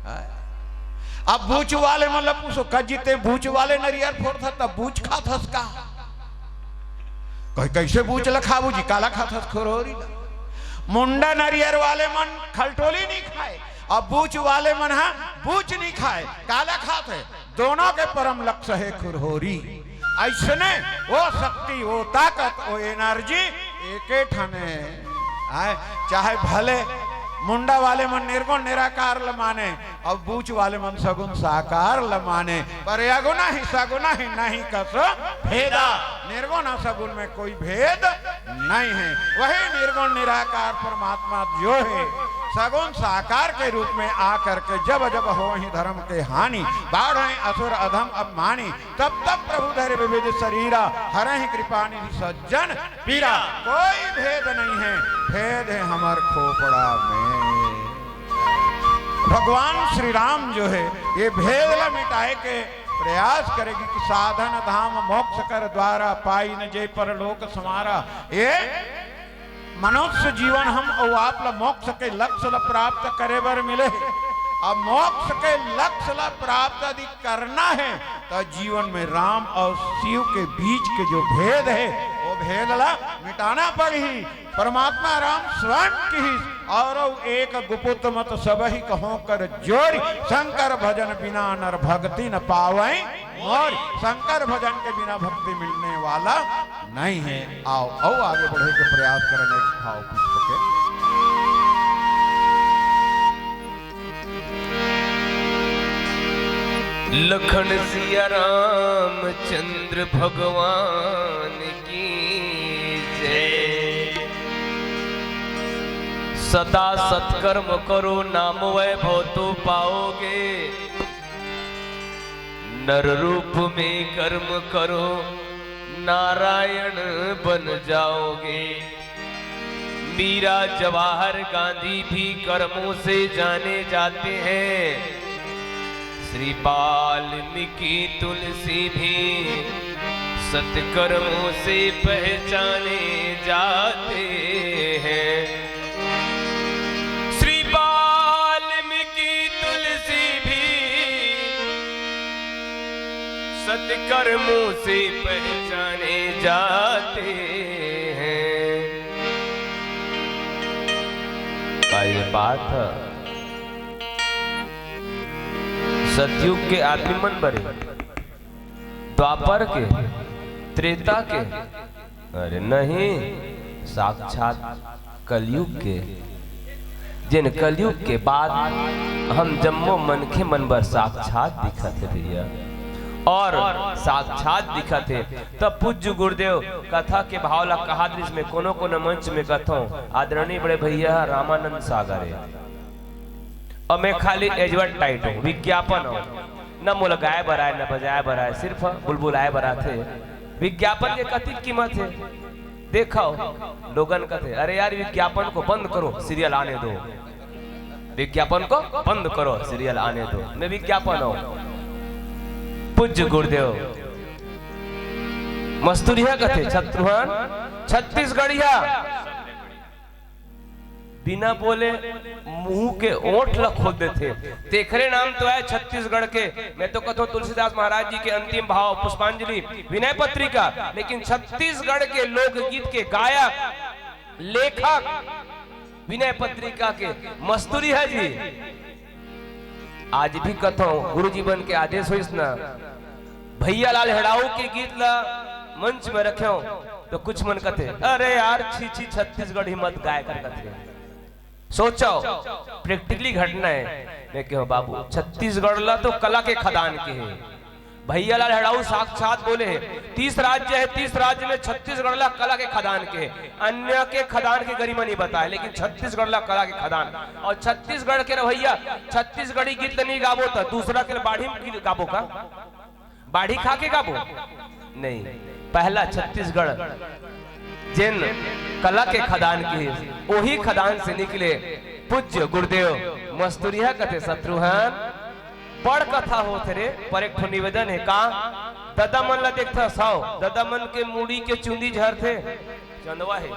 आय। अब बूच वाले मन ला पूछो, कस जी ते बूच वाले नरियर फोड़थस त बूच खाथस का? कह, कैसे बूच ला खाबू जी? काला खाथस? खुरहोरी ला। मुंडा नरियर वाले मन खलटोली नहीं खाए, अब बूच वाले मन हा बूच नहीं खाए, काला खाथे। दोनों के परम लक्ष्य है खुरहोरी। ऐसने वो शक्ति, वो ताकत, वो एनर्जी एके ठने आय। चाहे भले मुंडा वाले मन निर्गुण निराकार ल माने, अब बूच वाले मन सगुण साकार ल माने, पर अगुण ही सगुण ही नहीं कस भेदा। निर्गुण सगुण में कोई भेद नहीं है। वही निर्गुण निराकार परमात्मा जो है, सगुण साकार के रूप में आ करके जब जब होही धर्म के हानि, बाढ़े असुर अधम अभिमानी, तब तब प्रभु धरे विविध शरीरा, हरहि कृपा निधि सज्जन पीरा। कोई भेद नहीं है, भेद है हमर खोपड़ा में। भगवान श्री राम जो है, ये भेद ला मिटाए के प्रयास करेगी कि साधन धाम मोक्ष कर द्वारा, पाई न जे परलोक संवारा। ये मनुष्य जीवन हम अउ आप ला मोक्ष के लक्ष्य ला प्राप्त करे बर मिले हे। अब मोक्ष के लक्ष्य ला प्राप्त यदि करना है, त जीवन में राम और शिव के बीच के जो भेद है, वो भेद ला मिटाना पड़ही। परमात्मा राम स्वयं किहिस, "औरउ एक गुपुत मत सबहि कहो कर जोरि, शंकर भजन बिना नर भगति न पावै मोरि।" शंकर भजन के बिना भक्ति मिलने वाला नहीं है। आओ, आओ आगे बढ़े के प्रयास करन एक भाव पुष्प के। लखन सिया रामचंद्र भगवान की जय। सदा सत्कर्म करो, नाम वैभव तो पाओगे। नर रूप में कर्म करो, नारायण बन जाओगे। मीरा, जवाहर, गांधी भी कर्मों से जाने जाते हैं। श्री वाल्मीकि तुलसी भी सत्कर्मों से पहचाने जाते हैं। श्री वाल्मीकि तुलसी भी सत्कर्मों से पहचाने जाते हैं। का ये बात है? सतयुग के आदमी मन बरे, द्वापर के, त्रेता के, अरे नहीं, साक्षात कलयुग के। जेन कलयुग के बाद हम जम्मो मनखे मन बर साक्षात दिखत हे भैया, और साक्षात दिखत हे। तब पूज्य गुरुदेव कथा के भाव ला कहा दृश्य में कोनो कोनो मंच में कथों, आदरणीय बड़े भैया रामानंद सागर हे। और मैं खाली एडवर्टाइज हूँ, विज्ञापन हूँ। न मोला गाय बर आय, न बजाय बर आय, सिर्फ बुलबुलाय बर आथे। विज्ञापन के कतिक कीमत हे? देखो, लोगन कथे, "अरे यार, विज्ञापन को बंद करो, सीरियल आने दो। विज्ञापन को बंद करो, सीरियल आने दो।" मैं विज्ञापन हूँ। पूज्य गुरुदेव मस्तुरिया कथे, "शत्रुघ्न, छत्तीसगढ़िया।" बिना बोले मुंह के ओंठ ल खोल देथे। तेखरे नाम तो आय छत्तीसगढ़ के। मैं तो कथों तुलसीदास महाराज जी के अंतिम भाव पुष्पांजलि विनय पत्रिका, लेकिन छत्तीसगढ़ के लोकगीत के गायक, लेखक विनय पत्रिका के मस्तुरिया जी। आज भी कथों गुरु जी मन के आदेश होइस ना, भैया लाल हेड़ाऊ के गीत ला मंच में रखेंव तो कुछ मन कथे, "अरे यार, छी छी, छत्तीसगढ़ी मत गाय कर," कथे। सोचो, प्रैक्टिकली घटना हे। मैं कहों, "बाबू, छत्तीसगढ़ ला तो कला के खदान केहे।" भैया लाल हेड़ाऊ साक्षात बोले हे, "तीस राज्य हे, तीस राज्य में छत्तीसगढ़ ला कला के खदान केहे।" अन्य के खदान के गरिमा नहीं बताय, लेकिन छत्तीसगढ़ ला कला के खदान। और छत्तीसगढ़ के रहवइया छत्तीसगढ़ी गीत नहीं गाबो त दूसरा के बाढ़ी में गीत गाबो का? बाढ़ी खा के गाबो? नहीं, पहला छत्तीसगढ़ जेन कला के खदान केहे, ओही खदान से निकले पूज्य गुरुदेव मस्तुरिया कथे, "शत्रुघ्न, बड़ कथा होत हे रे, पर एक ठो निवेदन हे।" "का?" "ददा मन ला देखथस, हव, ददा मन के मुड़ी के चुंदी झरथे, चंदवा हे।"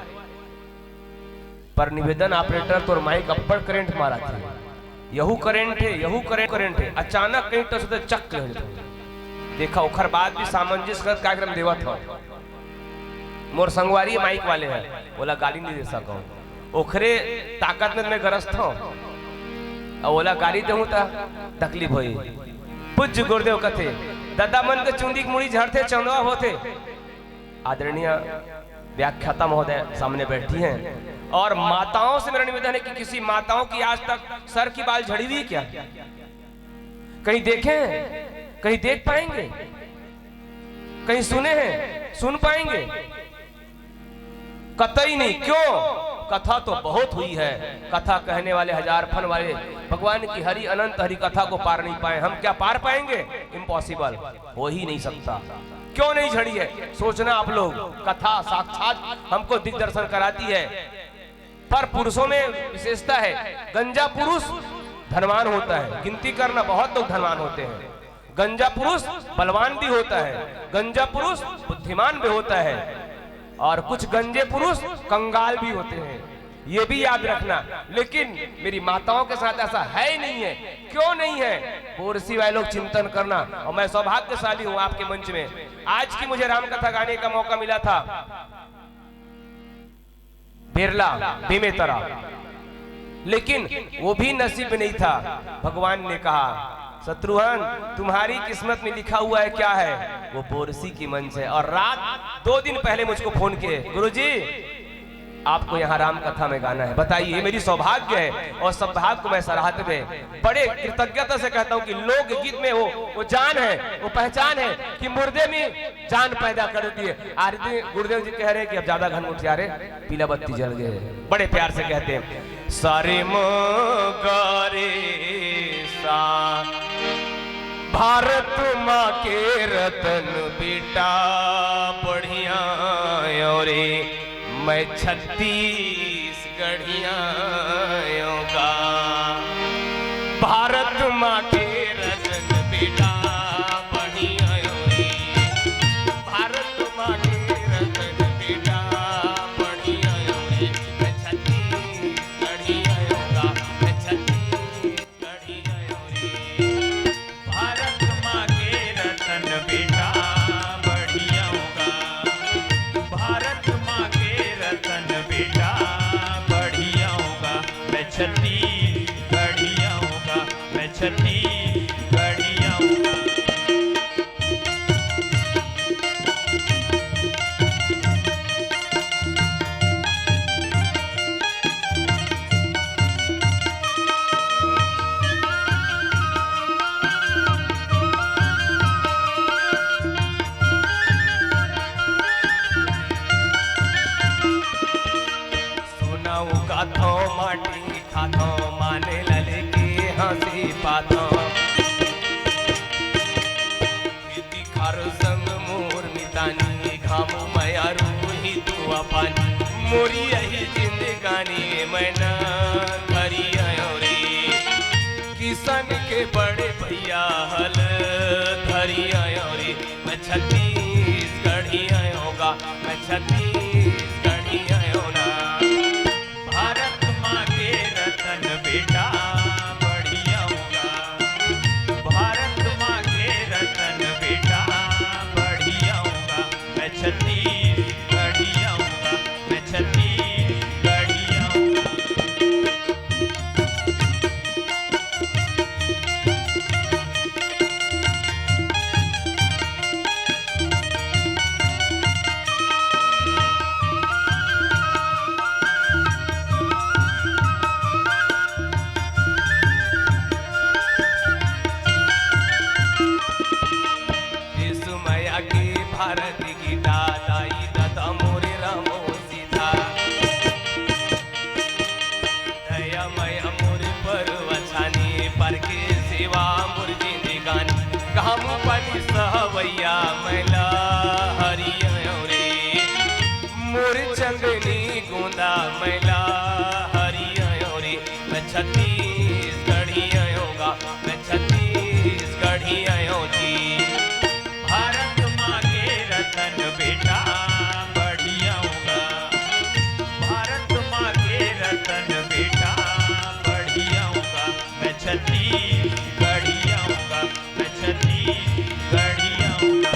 पर निवेदन ऑपरेटर, तोर माइक अब्बड़ करंट मारत हे। यहू करंट हे, यहू करंट, करंट हे। अचानक कहीं टस होथे, चक ले हो जाथे। देखा, ओखर बाद भी सामंजस्य करत कार्यक्रम देवत हव। मोर संगवारी माइक वाले हे, ओला गाली नहीं दे सकंव। ओखरे ताकत में मैं गरजत हव। अब ओला गाली देहूं त तकलीफ होई। पूज्य गुरुदेव कथे, "ददा मन के चुंदी के मुड़ी झरथे, चंदवा होथे।" आदरणीय व्याख्याता महोदय सामने बैठी हैं और माताओं से मेरा निवेदन है कि किसी माताओं की आज तक सर की बाल झड़ी हुई क्या? कहीं देखे हैं? कहीं देख पाएंगे? कहीं सुने हैं? सुन पाएंगे? कतई नहीं। क्यों? कथा तो बहुत हुई है, कथा कहने वाले हजार फन वाले भगवान की हरि अनंत हरि कथा को पार नहीं पाए। हम क्या पार पाएंगे? इम्पॉसिबल, हो ही नहीं सकता। क्यों नहीं झड़ी है, सोचना आप लोग। कथा साक्षात हमको दिग्दर्शन कराती है। पर पुरुषों में विशेषता है, गंजा पुरुष धनवान होता है, गिनती करना, बहुत लोग धनवान होते हैं। गंजा पुरुष बलवान भी होता है, गंजा पुरुष बुद्धिमान भी होता है, और कुछ गंजे पुरुष कंगाल भी होते हैं, ये भी याद रखना। लेकिन मेरी माताओं के साथ ऐसा है ही नहीं है। क्यों नहीं है? बोरसी वाले लोग चिंतन करना। और मैं सौभाग्यशाली हूँ आपके मंच में, आज की मुझे रामकथा गाने का मौका मिला था। बेरला, बेमेतरा, लेकिन वो भी नसीब में नहीं था। भगवान ने कहा, "शत्रुघ्न, तुम्हारी किस्मत में लिखा हुआ है, क्या है? वो बोरसी की मंच है।" और रात दो दिन पहले मुझको फोन किए, "गुरुजी, आपको यहाँ राम कथा में गाना है, बताइए। ये मेरी सौभाग्य है और सौभाग्य को मैं सराहते हुए बड़े कृतज्ञता से कहता हूँ कि लोकगीत में वो, वो जान है, वो पहचान है कि मुर्दे में जान पैदा कर देती है। आरती गुरुदेव जी कह रहे हैं कि अब ज्यादा घन उठिया रे, पीला बत्ती जल गए। बड़े प्यार से कहते हैं, सारे म गा रे सा, भारत माँ के रतन बेटा बढ़िया आयो रे, मैं छत्तीसगढ़िया आयो गा। भारत माँ के रतन बेटा बढ़िया आयो रे, भारत माँ के रतन बेटा बढ़िया आयो रे, मैं छत्तीसगढ़िया आयो गा, मैं छत्तीसगढ़िया आयो रे। भारत माँ के रतन बेटा बढ़िया आयो गा, भारत माँ के रतन बेटा बढ़िया आयो गा, मैं छत्तीसगढ़िया आयो गा, मैं छत्तीसगढ़िया आयो गा। सोना उगाथो, माटी खाथो, माने लले के हंसी पाथो। खेती खार संग मोर मितानी, घामू मया रूही तू अपन, मोरी यही जिंदगानी मैं ना करी आयो रे। किसान के बड़े भैया हल धरी आयो रे, मैं छत्तीसगढ़िया आयो गा, मैं छत्तीसगढ़िया आयो ना। भारत माँ के रतन बेटा बढ़िया आयो गा, भारत माँ के रतन बेटा बढ़िया आयो गा, मैं छत्तीसगढ़िया आयो गा, मैं छत्तीसगढ़िया आयो गा। यीशु मया के भारत गीता, दाई ददा मोरे रामो सीता। दया मया मोरे परवछानी, पर के सेवा मोर जिंदगानी। घामू पानी सहवैया मैला हरिया रे, मोर चंदनी गोंदा मैला हरिया रे। मैं छत्तीसगढ़िया आयो गा, मैं छत्तीसगढ़िया आयो जी। भारत माँ के रतन बेटा बढ़िया आयो गा, भारत माँ के रतन बेटा बढ़िया आयो गा, मैं छत्तीसगढ़िया आयो गा, मैं छत्तीसगढ़िया आयो गा।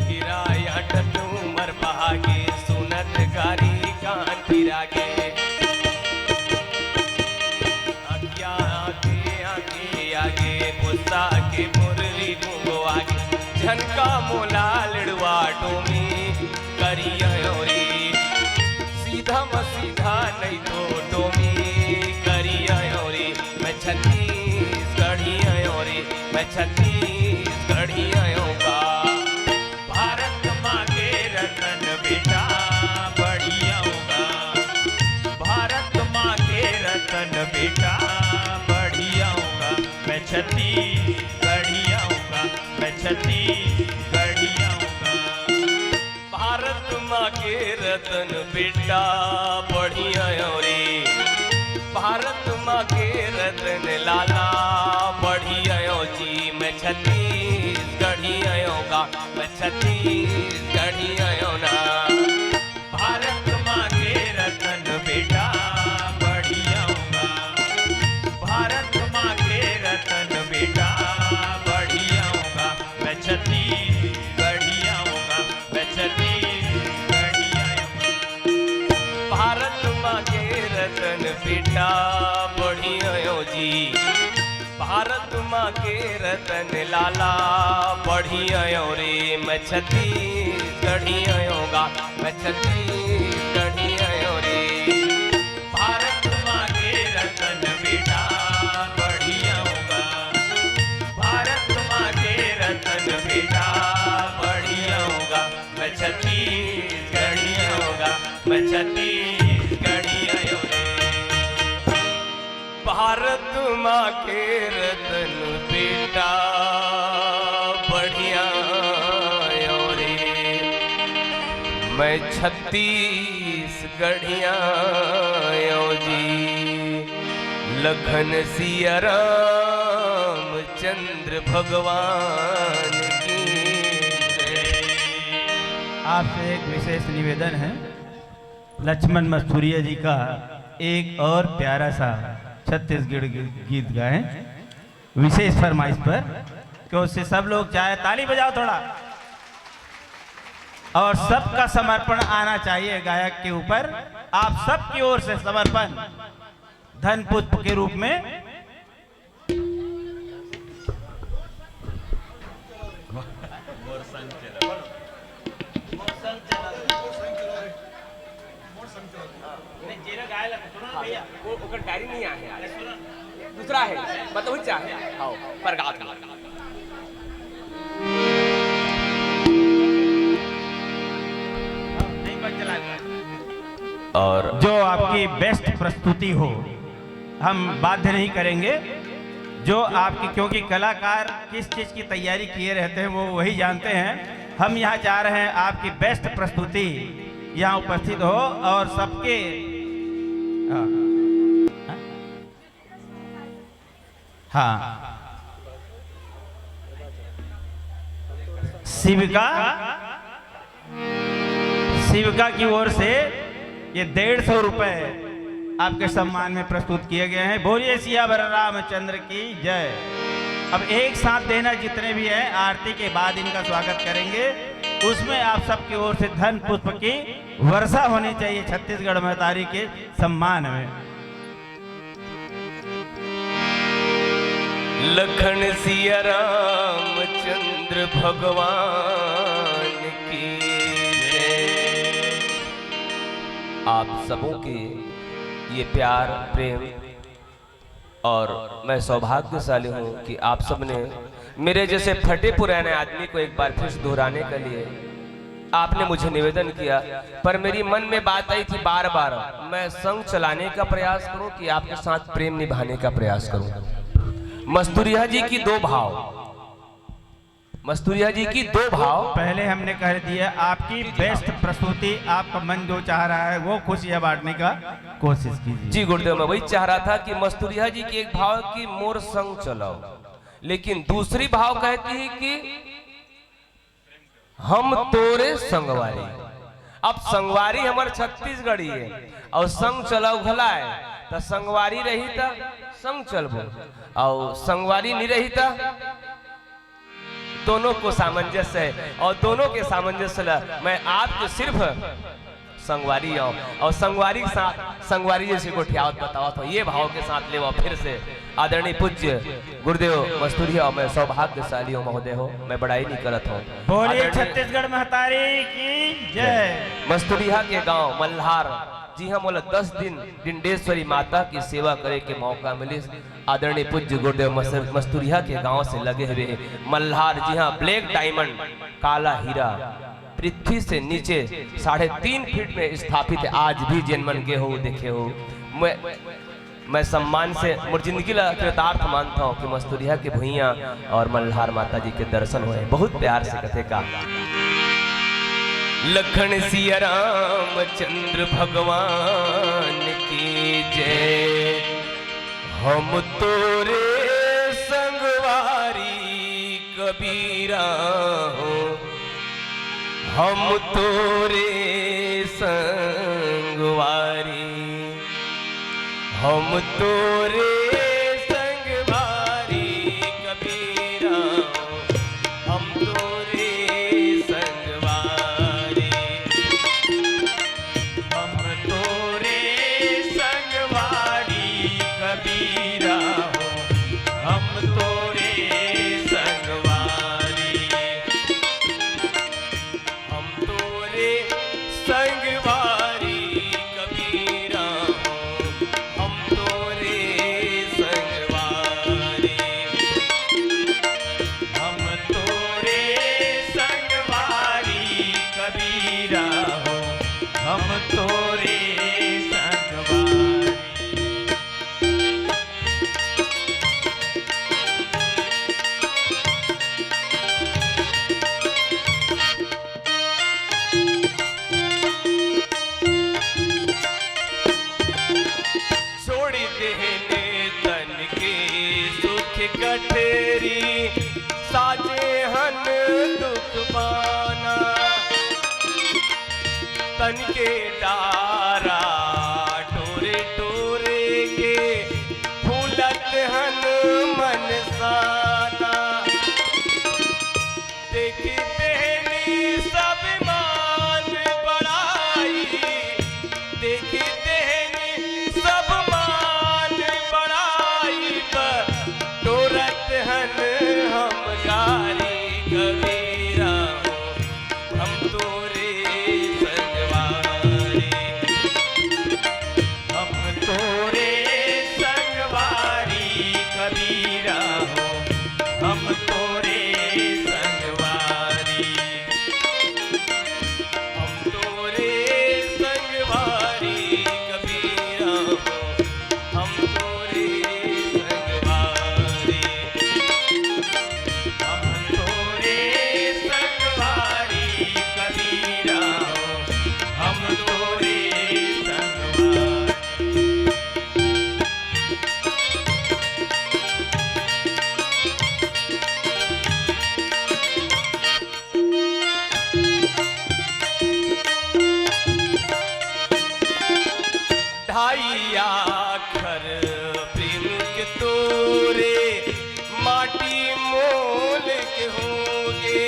हीरा या टटूमर बहागे, सुनत गारी कान पिरागे। अखिया आगे, आगे, आगे, गुस्सा के मुरली गूंगो आगे। झनका मोला लड़वा डोमी करिया रे, सीधा म सीधा नहीं तो डोमी करिया रे। मैं छत्तीसगढ़िया रे, मैं छत्तीसगढ़िया आयो गा। भारत माँ के रतन बेटा बढ़िया आयो गा, भारत माँ के रतन बेटा बढ़िया आयो गा, मैं छत्तीसगढ़िया आयो गा, मैं छत्तीसगढ़िया आयो गा। भारत माँ के रतन बेटा बढ़िया आयो रे, भारत माँ के रतन लाला बढ़िया आयो जी। मैं छत्तीसगढ़िया आयो गा, मैं छत्तीसगढ़िया आयो ना। भारत माँ के रतन बेटा बढ़िया आयो गा, भारत माँ के रतन बेटा बढ़िया आयो गा। बेटा बढ़िया हो जी, भारत माँ के रतन लाला बढ़िया हो रे। मैं छत्तीसगढ़िया होगा, मैं छत्तीसगढ़िया हो रे। भारत माँ के रतन बेटा बढ़िया होगा, भारत माँ के रतन बेटा बढ़िया होगा। मैं छत्तीसगढ़िया होगा, मैं छत्तीसगढ़िया हो रे। भारत माँ के रतन बेटा बढ़िया हो रे। मैं छत्तीसगढ़िया हो जी, लखन सिया राम चंद्र भगवान की जय। आपसे एक विशेष निवेदन है, लक्ष्मण मस्तुरिया जी का एक और प्यारा सा छत्तीसगढ़ गी-, गीत गाएं, विशेष फरमाइश पर, कि उससे सब लोग चाहे ताली बजाओ थोड़ा, और सबका समर्पण आना चाहिए गायक के ऊपर। आप सबकी ओर से समर्पण धन पुष्प के रूप में। वो ओकर डायरी नहीं आए यार, दूसरा है, मतलब वही चाहे। हाँ, पर गाओ, गाओ। और जो आपकी बेस्ट प्रस्तुति हो, हम बाध्य नहीं करेंगे। जो आपकी, क्योंकि कलाकार किस चीज की तैयारी किए रहते हैं, वो वही जानते हैं। हम यहाँ चाह रहे हैं आपकी बेस्ट प्रस्तुति यहाँ उपस्थित हो और सबके, हाँ, हाँ। शिविका, शिविका की ओर से ये डेढ़ सौ रुपए आपके सम्मान में प्रस्तुत किए गए हैं। बोलिए सियावर रामचंद्र की जय। अब एक साथ देना, जितने भी हैं, आरती के बाद इनका स्वागत करेंगे। उसमें आप सबकी ओर से धन पुष्प की वर्षा होनी चाहिए छत्तीसगढ़ महतारी के सम्मान में। लखन सिया रामचंद्र भगवान की जय। आप सबों के ये प्यार, प्रेम, और मैं सौभाग्यशाली हूँ कि आप सबने मेरे जैसे फटे पुराने आदमी को एक बार फिर से दोहराने के लिए आपने मुझे निवेदन किया, पर मेरी मन में बात आई थी बार बार, मैं संग चलाने का प्रयास करूं कि आपके साथ प्रेम निभाने का प्रयास करूं। मस्तुरिया जी की दो भाव, मस्तुरिया जी की दो भाव। पहले हमने कह दिया, आपकी बेस्ट प्रस्तुति, आपका मन जो चाह रहा है वो खुशियां बांटने का कोशिश कीजिए। जी गुरुदेव, मैं वही चाह रहा था कि मस्तुरिया जी की एक भाव कि मोर संग चलाओ, लेकिन दूसरी भाव कहती है कि हम तोरे संगवारी। अब संगवारी हमर छत्तीसगढ़ी है, और संग चलाओ घला है, त संगवारी रही त संग चलबो, और संगवारी नहीं रही त दोनों को सामंजस्य है, और दोनों के सामंजस्य ला मैं आपके सिर्फ संगवारी आओ, और संगवारी के साथ संगवारी जैसे गोठियावत बतावत हो, ये भाव के साथ लेवा फिर से आदरणीय पूज्य गुरुदेव मस्तुरिया, मैं सौभाग्यशाली हूँ महोदय हो, मैं बड़ाई नहीं करत हूँ। बोलिए आदरणीय छत्तीसगढ़ महतारी की जय। मस्तुरिया के गांव मल्हार, जी हाँ, मोला दस दिन डिंडेश्वरी माता की सेवा करे के मौका मिलिस। आदरणीय पूज्य गुरुदेव मस-, मस्तुरिया के गांव से लगे हुए मल्हार, जी हाँ, ब्लैक डायमंड, काला हीरा, पृथ्वी से नीचे साढ़े तीन फीट में स्थापित है। आज भी जेन मन गे हो, देखे हो, मैं, मैं सम्मान से मोर जिंदगी ला कृतार्थ मानता हूँ कि मस्तुरिया के भुइयां और मल्हार माता जी के दर्शन हुए। बहुत प्यार से कथे का, लखन सिया रामचंद्र भगवान की जय। हम तोरे संगवारी कबीरा हो, हम तोरे संगवारी, हम तोरे संगवारी कबीरा हो, हम तोरे संगवारी, हम तोरे संगवारी। मन दुख पाना। तन के डारा टोरे टोरे के फूलत हन मन साना। देखी देहनी सब मान बड़ाई, देखी देहनी सब मान बड़ाई, पर टोरत हन हम गारी कबीरा हो, हम तोरे संगवारी। हम तोरे संगवारी कबीरा हो, हम तोरे संगवारी। हम तोरे संगवारी कबीरा हो, हम तोरे संगवारी। हम तोरे संगवारी कबीरा हो, हम तोरे संगवारी। ढाई आखर प्रेम के तोरे माटी मोल के होगे।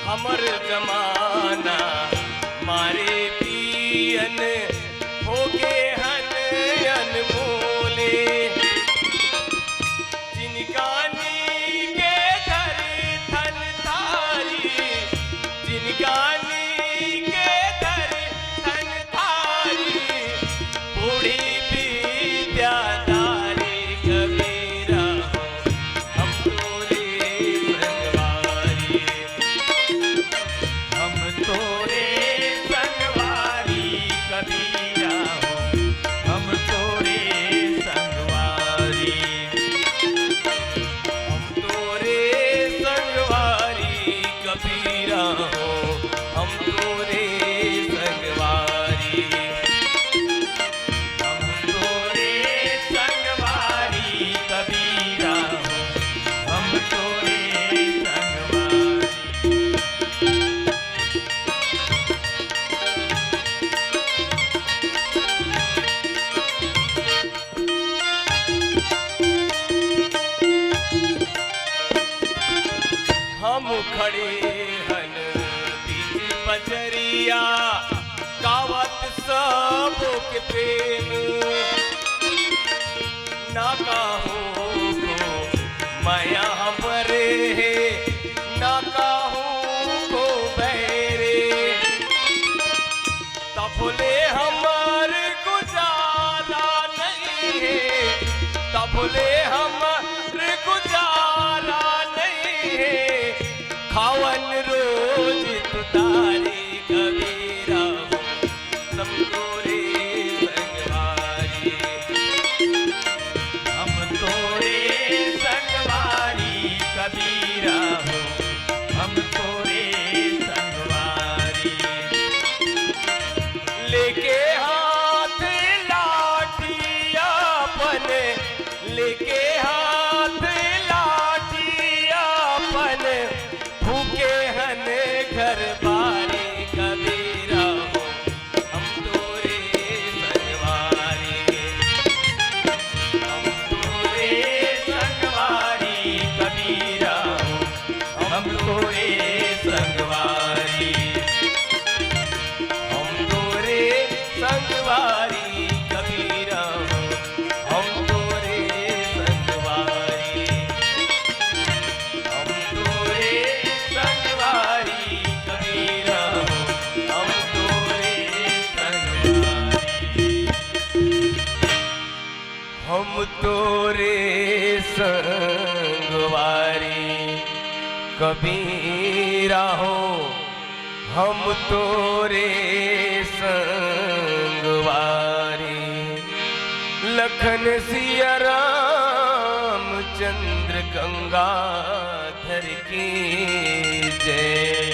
हमर जमाना मारे पियन होगे हन अनमोले। जिनगानी के धर थन थारी, जिनगानी के धर थन थारी, बूढ़ी विद्याधारी कबीरा हो, हम तोरे संगवारी। हम तोरे संगवारी कबीरा हो, हम तोरे संगवारी। हम तोरे संगवारी कबीरा हो, हम तोरे संगवारी। हम तोरे संगवारी कबीरा हो, हम तोरे संगवारी। हम खड़े हन बीच पचरिया, गावत सबो के प्रेम। ना काहू को मया हमरे हे, ना काहू को बैरे। तबले हमर गुजारा नहीं हे, तबले हमर गुजारा नहीं हे। खावन रोज तुतारी कबीरा हो, हम तोरे संगवारी। हम तोरे संगवारी कबीरा हो, हम तोरे संगवारी। लेके हाथ लाठी अपन, लेके हाथ लाठी अपन, फूके हन घर बारी कबीरा हो, हम तोरे संगवारी। हम तोरे संगवारी कबीरा हो, हम तोरे संगवारी। हम तोरे संगवारी कबीरा हो, हम तोरे संगवारी। हम तोरे संगवारी कबीरा हो, हम तोरे संगवारी। हम तोरे संगवारी कबीरा हो, हम तोरे संगवारी। लखन सिया रामचंद्र गंगाधर की जय।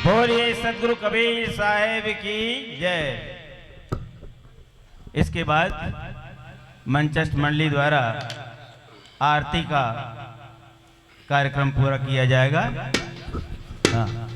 बोलिए सतगुरु कबीर साहेब की जय। इसके बाद मंचस्थ मंडली द्वारा आरती का कार्यक्रम पूरा किया जाएगा। हाँ।